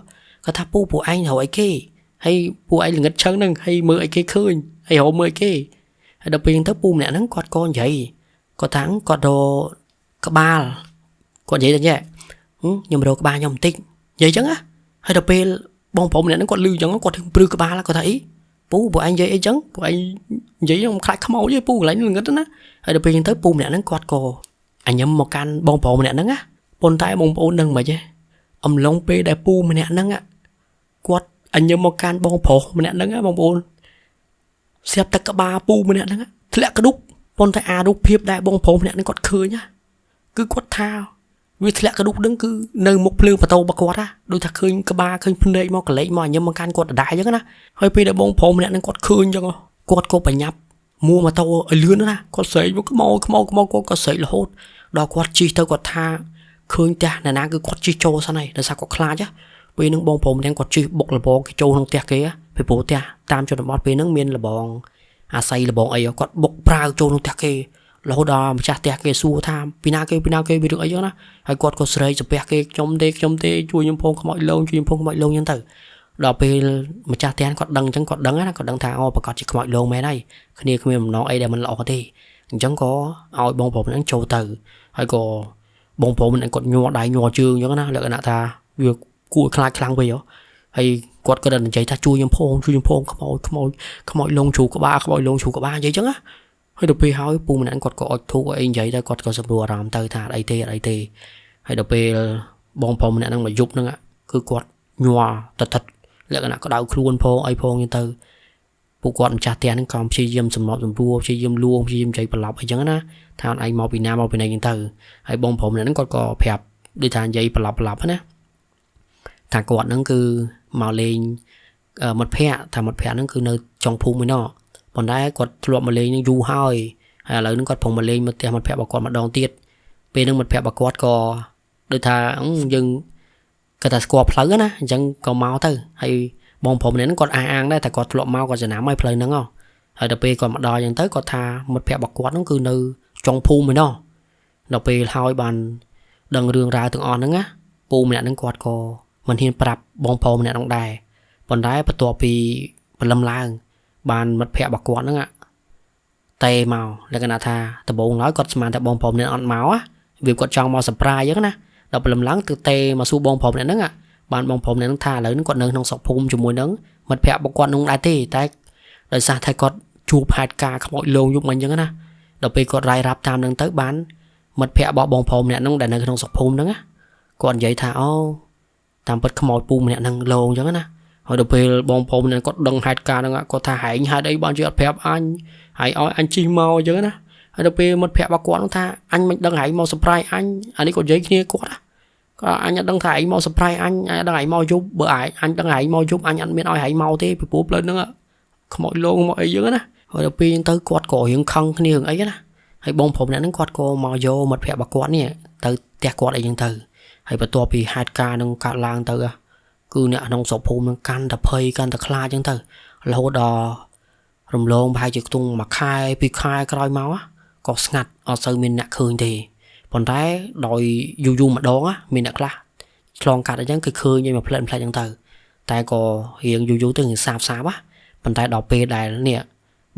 គាត់ថាពូពួកឯងរកអីគេហើយពូឯងល្ងិតឆឹងហ្នឹងហើយមើលអីគេឃើញហើយរកមើលអីគេហើយដល់ពេលហ្នឹងទៅពូម្នាក់ហ្នឹងគាត់ក៏និយាយគាត់ថាគាត់រកក្បាលគាត់និយាយទៅញ៉ែខ្ញុំរកក្បាលខ្ញុំបន្តិចនិយាយអញ្ចឹងណាហើយដល់ពេលបងប្រុសម្នាក់ហ្នឹងគាត់លឺអញ្ចឹងគាត់ព្រឺក្បាលគាត់ថាអីពូពួកឯងនិយាយអីចឹងពួកឯងនិយាយខ្ញុំខ្លាចខ្មោចទេពូកន្លែងល្ងិតណាហើយដល់ពេលអញ្ចឹងទៅពូម្នាក់ហ្នឹងគាត់ក៏អញញឹមមកកាន់បងប្រុសម្នាក់ហ្នឹងណាប៉ុន្តែបងប្អូនដឹងមិនទេអំឡុងពេលដែលពូម្នាក់ហ្នឹងគាត់អញញឹមមកកាន់បងប្រុសម្នាក់ហ្នឹងបងប្អូនស្រាប់តែក្បាលពូម្នាក់ហ្នឹងធ្លាក់ក្ដុកប៉ុន្តែអារូបភាពដែលបងប្រុសម្នាក់ហ្នឹងគាត់ឃើញណាគឺគាត់ថាវាធ្លាក់ក្ដុកហ្នឹងគឺនៅមុខភ្លើងម៉ូតូរបស់គាត់ណាដូចថាឃើញក្បាលឃើញភ្នែកមកកលេចមកអញញឹមមកកាន់គាត់ដដែលអញ្ចឹងណាហើយពេលដែលបងប្រុសម្នាក់ហ្នឹងគាត់ឃើញអញ្ចឹងគាត់ក៏បញ្ញាប់មួម៉ូតូឲ្យលឿនណាគាត់ស្រែកមកខ្មោខ្មោខ្មោគាត់ក៏ស្រែករហូតដល់គាត់ជិះទៅគាត់ថាឃើញផ្ទះណាណាគឺគាត់ជិះចូលសិនហើយដោយសារគាត់ខ្លាចពេលហ្នឹងបងប្រុសម្នាក់គាត់ជិះបុកលបងគេចូលក្នុងផ្ទះគេពីព្រោះផ្ទះតាមជនបទពេលហ្នឹងមានលបងអាស័យលបងអីគាត់បុកប្រាវចូលក្នុងផ្ទះគេរហូតដល់ម្ចាស់ផ្ទះគេសួរថាពីណាគេពីណាគេវារឿងអីចឹងណាហើយគាត់ក៏ស្រែកសំពះគេខ្ញុំទេខ្ញុំទេជួយខ្ញុំផងខ្មោចលងជួយខ្ញុំផងខ្មោចលងចឹងទៅដល់ពេលម្ចាស់ផ្ទះគាត់ដឹងចឹងគាត់ដឹងណាគាត់ដឹងថាអូប្រកាសជាខ្មោចលងមែនហើយគ្នាគ្មានបំណងអីដែលមិនល្អទេអញ្ចឹងក៏ឲ្យបងប្រុសម្នាក់ចូលទៅហើយក៏បងប្រុសម្នាក់គាត់ញ័រដៃញ័រជើងចឹងណាលក្ខណៈថាវាគួរខ្លាចខ្លាំងពេកហើយគាត់ក៏និយាយថាជួយខ្ញុំផងជួយខ្ញុំផងខ្មោចខ្មោចខ្មោចលងជ្រូកក្បាលខ្មោចលងជ្រូកក្បាលនិយាយចឹងណាហើយដល់ពេលហើយពូម្នាក់គាត់ក៏អុចធូបអីនិយាយទៅគាត់ក៏សម្រួលអារម្មណ៍ទៅថាអីទេអីទេហើយដល់ពេលបងប្រុសម្នាក់ហ្នឹងមកយប់ហ្នឹងគឺគាត់ញ័រតថិតលក្ខណៈក្តៅខ្លួនផងអីផងចឹងទៅពួកគាត់ម្ចាស់ផ្ទះហ្នឹងក៏ព្យាយាមសម្របសម្រួលព្យាយាមលួងព្យាយាមចៃប្រឡប់អីចឹងណាថាឯងមកពីណាមកពីណីចឹងទៅហើយបងប្រុសម្នាក់ហ្នឹងគាត់ក៏ប្រាប់ដូចថានិយាយប្រឡប់ប្រឡប់ណាថាគាត់ហ្នឹងគឺមកលេងមិត្តភ័ក្តិថាមិត្តភ័ក្តិហ្នឹងគឺនៅចុងភូមិឯណោះប៉ុន្តែគាត់ធ្លាប់មកលេងនឹងយូរហើយហើយឥឡូវហ្នឹងគាត់ប្រងមកលេងមកផ្ទះមិត្តភ័ក្តិរបស់គាត់ម្ដងទៀតពេលហ្នឹងមិត្តភ័ក្តិរបស់គាត់ក៏ដូចថាយើងគាត់ថាស្គាល់ផ្លូវណាអញ្ចឹងក៏មកទៅហើយបងប្រុសម្នាក់ហ្នឹងគាត់អះអាងដែរថាគាត់ធ្លាប់មកគាត់ចំណាំឲ្យផ្លូវហ្នឹងហើយដល់ពេលគាត់មកដល់អញ្ចឹងទៅគាត់ថាមិត្តភ័ក្តិរបស់គាត់ហ្នឹងគឺនៅចុងភូមិឯណោះដល់ពេលហើយបានដឹងរឿងរ៉ាវទាំងអស់ហ្នឹងណាពូម្នាក់ហ្នឹងគាត់ក៏មិនហ៊ានប្រាប់បងប្រុសម្នាក់ហ្នឹងដែរប៉ុន្តែបន្ទាប់ពី ព្រលឹមឡើងបានមិត្តភ័ក្តិរបស់គាត់ហ្នឹងតេមកលក្ខណៈថាដំបូងឡើយគាត់ស្មានតែបងប្រុសម្នាក់អត់មកវាគាត់ចង់មក surprise អញ្ចឹងណាដល់ព្រលឹមឡើងទៅតេមកសួរបងប្រុសម្នាក់ហ្នឹងបានបងប្រុសម្នាក់ហ្នឹងថាឥឡូវហ្នឹងគាត់នៅក្នុងស្រុកភូមិជាមួយនឹងមិត្តភ័ក្តិរបស់គាត់នោះដែរទេតែដោយសារតែគាត់ជួបហេតុការណ៍ខ្មោចលងយប់មិញអញ្ចឹងណាដល់ពេលគាត់រាយរាប់តាមហ្នឹងទៅបានមិត្តភ័ក្តិរបស់បងប្រុសម្នាក់ហ្នឹងដែលនៅក្នុងស្រុកភូមិហ្នឹងគាត់និយាយថាអូតាមពិតខ្មោចពូម្នាក់ហ្នឹងលងអញ្ចឹងណាហើយដល់ពេលបងប្រុសម្នាក់គាត់ដឹងហេតុការណ៍ហ្នឹងគាត់ថាហែងហេតុអីបានជាអត់ប្រាប់អញហើយឲ្យអញជិះមកអញ្ចឹងណាហើយដល់ពេលមិត្តភ័ក្តិរបស់គាត់ហ្នឹងថាអញមិនដឹងហែងមក surprise អញអានេះគាត់និយាយគ្នាគាត់គាត់អញអត់ដឹងថាឯងមក surprise អញអញដឹងឯងមកយប់បើឯងអញដឹងឯងមកយប់អញអត់មានឲ្យឯងមកទេពីព្រោះផ្លូវហ្នឹងខ្មោចលងមកអីចឹងណាហើយដល់ពេលទៅគាត់ក៏រៀងខឹងគ្នារឿងអីណាហើយបងប្រុសម្នាក់ហ្នឹងគាត់ក៏មកយកមិត្តភ័ក្តិរបស់គាត់នេះទៅផ្ទះគាត់អីចឹងទៅហើយបន្ទាប់ពីហេតុការណ៍ហ្នឹងកើតឡើងទៅគឺអ្នកក្នុងស្រុកភូមិហ្នឹងកាន់តែភ័យកាន់តែខ្លាចចឹងទៅរហូតដល់រំលងប្រហែលជាខ្ទង់មួយខែពីរខែក្រោយមកក៏ស្ងាត់អត់សូវមានអ្នកឃើញទេប៉ុន្តែដោយយូរយូរម្ដងមានអ្នកខ្លះឆ្លងកាត់អញ្ចឹងគឺឃើញមួយផ្លែតផ្លែតអញ្ចឹងទៅតែក៏រៀងយូរយូរទៅរៀងសាបសាបប៉ុន្តែដល់ពេលដែលនេះ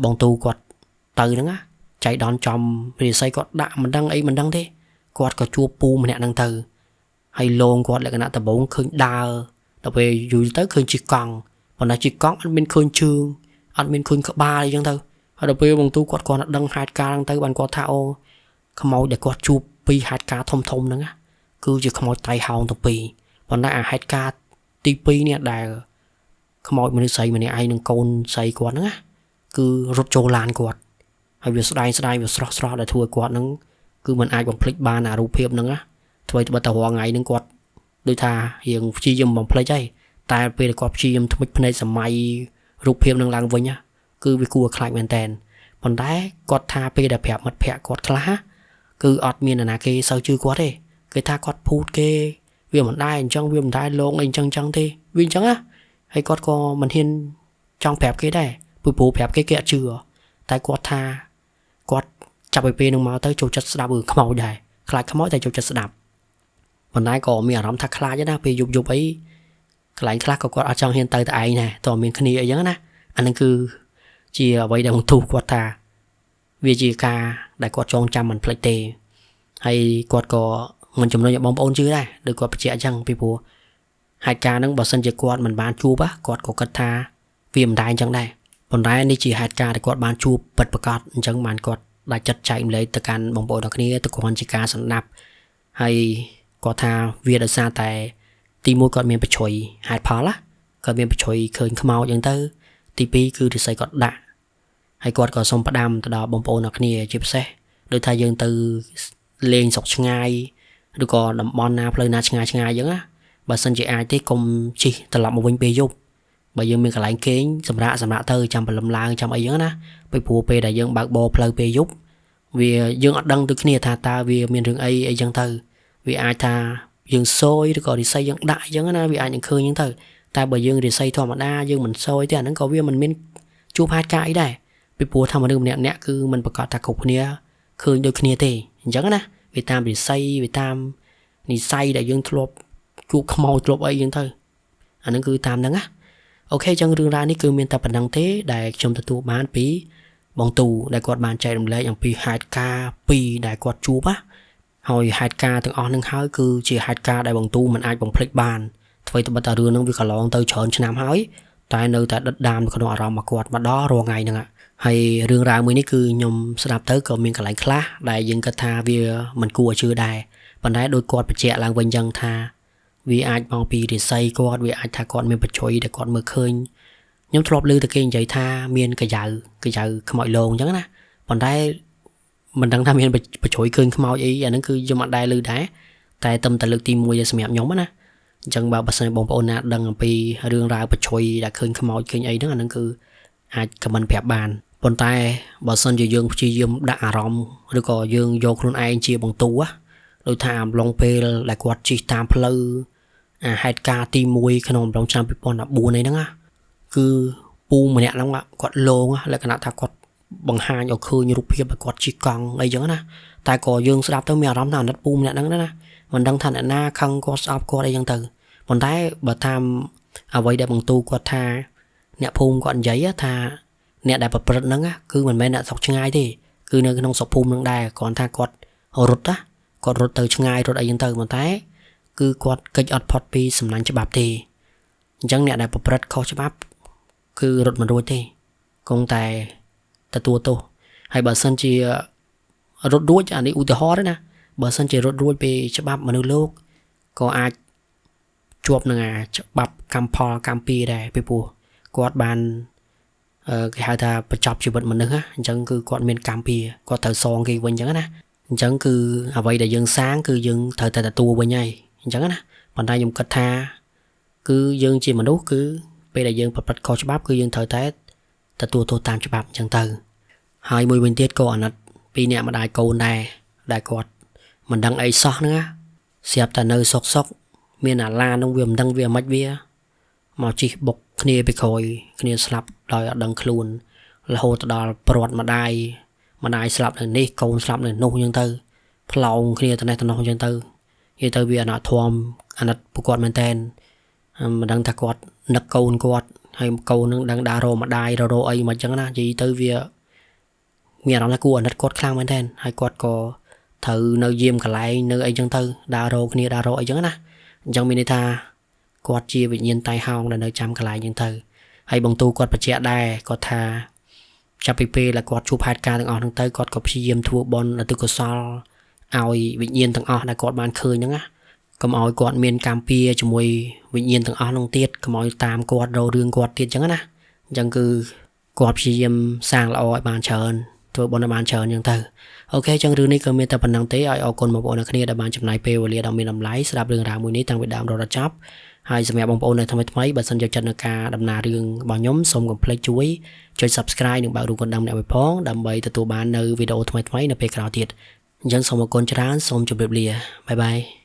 បងទូគាត់ទៅហ្នឹងចៃដន្យចំរាសីគាត់ដាក់មិនដឹងអីមិនដឹងទេគាត់ក៏ជួបពូម្នាក់ហ្នឹងទៅហើយលងគាត់លក្ខណៈដំបូងឃើញដើរដល់ពេលយូរទៅឃើញជិះកង់ប៉ុន្តែជិះកង់អត់មានឃើញជើងអត់មានឃើញក្បាលអីចឹងទៅហើយដល់ពេលបងទូគាត់គាត់ដឹងហេតុការណ៍ហ្នឹងទៅបានគាត់ថាអូខ្មោចដែលគាត់ជួបពីហេតុការណ៍ធំធំហ្នឹងគឺជាខ្មោចតៃហោងទាំងពីរប៉ុន្តែអាហេតុការណ៍ទី2នេះដែលខ្មោចមនុស្សស្រីម្នាក់ឯងនឹងកូនស្រីគាត់ហ្នឹងគឺរត់ចូលឡានគាត់ហើយវាស្ដែងស្ដែងវាស្រស់ស្រស់ដែលធ្វើឲ្យគាត់ហ្នឹងគឺមិនអាចបំភ្លេចបានអារូបភាពហ្នឹងណាធ្វើឲ្យបើតែរាល់ថ្ងៃហ្នឹងគាត់ដូចថារៀងព្យាយាមបំភ្លេចហើយតែពេលដែលគាត់ព្យាយាមថ្មិចភ្នែកសម័យរូបភាពហ្នឹងឡើងវិញគឺវាគួរឲ្យខ្លាចមែនតើប៉ុន្តែគាត់ថាពេលដែលប្រាប់មិត្តភ័ក្តិគាត់ខ្លះគឺអត់មាននរណាគេសូវជឿគាត់ទេគេថាគាត់ភូតគេវាមិនដែរអញ្ចឹងវាមិនដែរលងអីអញ្ចឹងអញ្ចឹងទេវាអញ្ចឹងណាហើយគាត់ក៏មិនហ៊ានចង់ប្រាប់គេដែរពីព្រោះប្រាប់គេគេអត់ជឿតែគាត់ថាគាត់ចាប់ឲ្យពេលនឹងមកទៅចូលចិត្តស្ដាប់រឿងខ្មោចដែរខ្លាចខ្មោចតែចូលចិត្តស្ដាប់ប៉ុន្តែក៏មានអារម្មណ៍ថាខ្លាចណាពេលយប់យប់អីកន្លែងខ្លះក៏គាត់អត់ចង់ហ៊ានទៅតែឯងដែរតើមានគ្នាអីចឹងណាអានឹងគឺជាអ្វីដែលបងទូគាត់ថាវាជាការដែលគាត់ចងចាំមិនភ្លេចទេហើយគាត់ក៏មិនជំរុញឲ្យបងប្អូនជឿដែរដូចគាត់បញ្ជាក់អញ្ចឹងពីព្រោះហេតុការណ៍ហ្នឹងបើសិនជាគាត់មិនបានជួបគាត់ក៏គិតថាវាមិនដែរអញ្ចឹងដែរប៉ុន្តែនេះជាហេតុការណ៍ដែលគាត់បានជួបពិតប្រាកដអញ្ចឹងបានគាត់ដាក់ចិត្តចែកម្លែកទៅកាន់បងប្អូនទាំងគ្នាទៅគ្រាន់ជាការស្ដាប់ហើយគាត់ថាវាដោយសារតែទីមួយគាត់មានបច្ឆុយហេតុផលណាគាត់មានបច្ឆុយឃើញខ្មោចអញ្ចឹងទៅទីពីរគឺរិស័យគាត់ដាក់ហើយគាត់ក៏សូមផ្ដាំទៅដល់បងប្អូនទាំងគ្នាជាពិសេសដូចថាយើងទៅលេងស្រុកឆ្ងាយឬក៏តំបន់ណាផ្លូវណាឆ្ងាយឆ្ងាយអញ្ចឹងណាបើសិនជាអាចទេកុំជិះត្រឡប់មកវិញពេលយប់បើយើងមានកន្លែងគេងសម្រាប់ទៅចាំព្រលឹមឡើងចាំអីចឹងណាពេលព្រោះពេលដែលយើងបើកបរផ្លូវពេលយប់វាយើងអត់ដឹងដូចគ្នាថាតើវាមានរឿងអីអីចឹងទៅវាអាចថាយើងសយឬក៏រិស័យយើងដាក់អញ្ចឹងណាវាអាចនឹងឃើញចឹងទៅតែបើយើងរិស័យធម្មតាយើងមិនសយទេអាហ្នឹងក៏វាមិនមានជួបហេតុការណ៍អីដែរពីព្រោះថាមនុស្សម្នាក់ៗគឺមិនប្រកាសថាគ្រប់គ្នាឃើញដូចគ្នាទេអញ្ចឹងណាវាតាមរិស័យវាតាមនិស័យដែលយើងធ្លាប់ជួបខ្មោចធ្លាប់អីចឹងទៅអាហ្នឹងគឺតាមហ្នឹងណាអូខេចឹងរឿងរ៉ាវនេះគឺមានតែប៉ុណ្្នឹងទេដែលខ្ញុំទទួលបានពីបងទូដែលគាត់បានចែករំលែកអំពីហេតុការណ៍ពីរដែលគាត់ជួបណាហើយហេតុការណ៍ទាំងអស់នឹងហើយគឺជាហេតុការណ៍ដែលបងទូមិនអាចបំភ្លេចបានអ្វីត្បិតតែរឿងហ្នឹងវាកន្លងទៅច្រើនឆ្នាំហើយតែនៅតែដិតដាមក្នុងអារម្មណ៍របស់គាត់មកដល់រាល់ថ្ងៃហ្នឹងហើយរឿងរ៉ាវមួយនេះគឺខ្ញុំស្ដាប់ទៅក៏មានកន្លែងខ្លះដែលយើងគិតថាវាមិនគួរឲ្យជឿដែរប៉ុន្តែដោយគាត់បញ្ជាក់ឡើងវិញចឹងថាវាអាចមកពីរិស័យគាត់វាអាចថាគាត់មានបច្ចុយដែលគាត់មើលឃើញខ្ញុំធ្លាប់ឮតែគេនិយាយថាមានកញ្ចៅខ្មោចលងអញ្ចឹងណាប៉ុន្តែមិនដឹងថាមានបច្ចុយឃើញខ្មោចអីអាហ្នឹងគឺខ្ញុំអត់ដែលឮដែរតែតែលើកទី1សម្រាប់ខ្ញុំណាអញ្ចឹងបើសិនបងប្អូនណាដឹងអំពីរឿងរ៉ាវបច្ចុយដែលឃើញខ្មោចឃើញអីហ្នឹងអាហ្នឹងគឺអាចខមមិនប្រាប់បានប៉ុន្តែបើសិនជាយើងព្យាយាមដាក់អារម្មណ៍ឬក៏យើងយកខ្លួនឯងជាបន្ទូដូចថាអំឡុងពេលដែលគាត់ជិះតាមផ្លូវអាហេតុការណ៍ទី1ក្នុងអំឡុងឆ្នាំ2014នេះហ្នឹងណាគឺពូម្នាក់ហ្នឹងគាត់លងលក្ខណៈថាគាត់បង្ហាញឲ្យឃើញរូបភាពឲ្យគាត់ជិះកង់អីចឹងណាតែក៏យើងស្ដាប់ទៅមានអារម្មណ៍ថាអាណិតពូម្នាក់ហ្នឹងណាមិនដឹងថាអ្នកណាខឹងគាត់ស្អប់គាត់អីចឹងទៅប៉ុន្តែបើតាមអ្វីដែលបងទូគាត់ថា អ្នកភូមិគាត់និយាយថាអ្នកដែលប្រព្រឹត្តហ្នឹងគឺមិនមែនអ្នកស្រុកឆ្ងាយទេគឺនៅក្នុងស្រុកភូមិហ្នឹងដែរគ្រាន់ថាគាត់រត់ណាគាត់រត់ទៅឆ្ងាយរត់អីចឹងទៅប៉ុន្តែគឺគាត់គេចអត់ផុតពីសំណាញ់ច្បាប់ទេអញ្ចឹងអ្នកដែលប្រព្រឹត្តខុសច្បាប់គឺរត់មិនរួចទេគង់តែទទួលទោសហើយបើសិនជារត់រួចអានេះឧទាហរណ៍ទេណាបើសិនជារត់រួចពីច្បាប់មនុស្សលោកក៏អាចជាប់នឹងអាច្បាប់កម្មផលកម្មពីដែរពីព្រោះគាត់បានគេហៅថាបញ្ចប់ជីវិតមនុស្សណាអញ្ចឹងគឺគាត់មានកម្មពីគាត់ត្រូវសងគេវិញអញ្ចឹងណាអញ្ចឹងគឺអ្វីដែលយើងសាងគឺយើងត្រូវតែទទួលវិញហើយអញ្ចឹងណាប៉ុន្តែខ្ញុំគិតថាគឺយើងជាមនុស្សគឺពេលដែលយើងប្រព្រឹត្តខុសច្បាប់គឺយើងត្រូវតែទទួលទោសតាមច្បាប់អញ្ចឹងទៅហើយមួយវិញទៀតក៏អាណិតពីអ្នកម្ដាយកូនដែរដែលគាត់មិនដឹងអីសោះហ្នឹងណាស្រាប់តែនៅសុកសុកមានអាឡាននោះវាមិនដឹងវាមិនវាមកជិះបុកគ្នាពីក្រោយគ្នាស្លាប់ដោយអត់ដឹងខ្លួនរហូតដល់ព្រាត់ម្ដាយស្លាប់នៅនេះកូនស្លាប់នៅនោះអញ្ចឹងទៅផ្លោងគ្នាទៅនេះទៅនោះអញ្ចឹងទៅនិយាយទៅវាអាណិតធមអាណិតពួកគាត់មែនតែនមិនដឹងថាគាត់នឹកកូនគាត់ហើយកូននឹងដឹងដើររកម្ដាយរកអីមកអញ្ចឹងណានិយាយទៅវាមានអារម្មណ៍ថាគួរអាណិតគាត់ខ្លាំងមែនតែនហើយគាត់ក៏ត្រូវនៅយាមកន្លែងនៅអីចឹងទៅដើររកគ្នាដើររកអីចឹងណាអញ្ចឹងមានន័យថាគាត់ជាវិញ្ញាណតៃហោងដែលនៅចាំកន្លែងចឹងទៅហើយបងទូគាត់បញ្ជាក់ដែរគាត់ថាចាប់ពីពេលដែលគាត់ជួបហេតុការណ៍ទាំងអស់ហ្នឹងទៅគាត់ក៏ព្យាយាមធ្វើបុណ្យឧទ្ទិសកុសលឲ្យវិញ្ញាណទាំងអស់ដែលគាត់បានឃើញហ្នឹងណាកុំឲ្យគាត់មានកម្មពៀជាមួយវិញ្ញាណទាំងអស់ហ្នឹងទៀតកុំឲ្យតាមគាត់រករឿងគាត់ទៀតចឹងណាអញ្ចឹងគឺគាត់ព្យាយាមសាងល្អឲ្យបានច្រើនធ្វើបុណ្យឲ្យបានច្រើនចឹងទៅអូខេចឹងរឿងនេះក៏មានតែប៉ុណ្្នឹងទេឲ្យអរគុណបងប្អូនអ្នកគ្នាដែលបានចំណាយពេលវេលាដ៏មានតម្លៃស្ដាប់រឿងរ៉ាវមួយនេះតាំងពីដើមរហូតដល់ចប់ហើយសម្រាប់បងប្អូនដែលថ្មីៗបើសិនយកចិត្តនៅការដំណើររឿងរបស់ខ្ញុំសូមកុំភ្លេចជួយចុច Subscribe និងបើករូបកណ្ដឹងម្នាក់មួយផងដើម្បីទទួលបាននៅវីដេអូថ្មីៗនៅពេលក្រោយទៀតអញ្ចឹងសូមអរគុណច្រើនសូមជម្រាបលាបាយបាយ។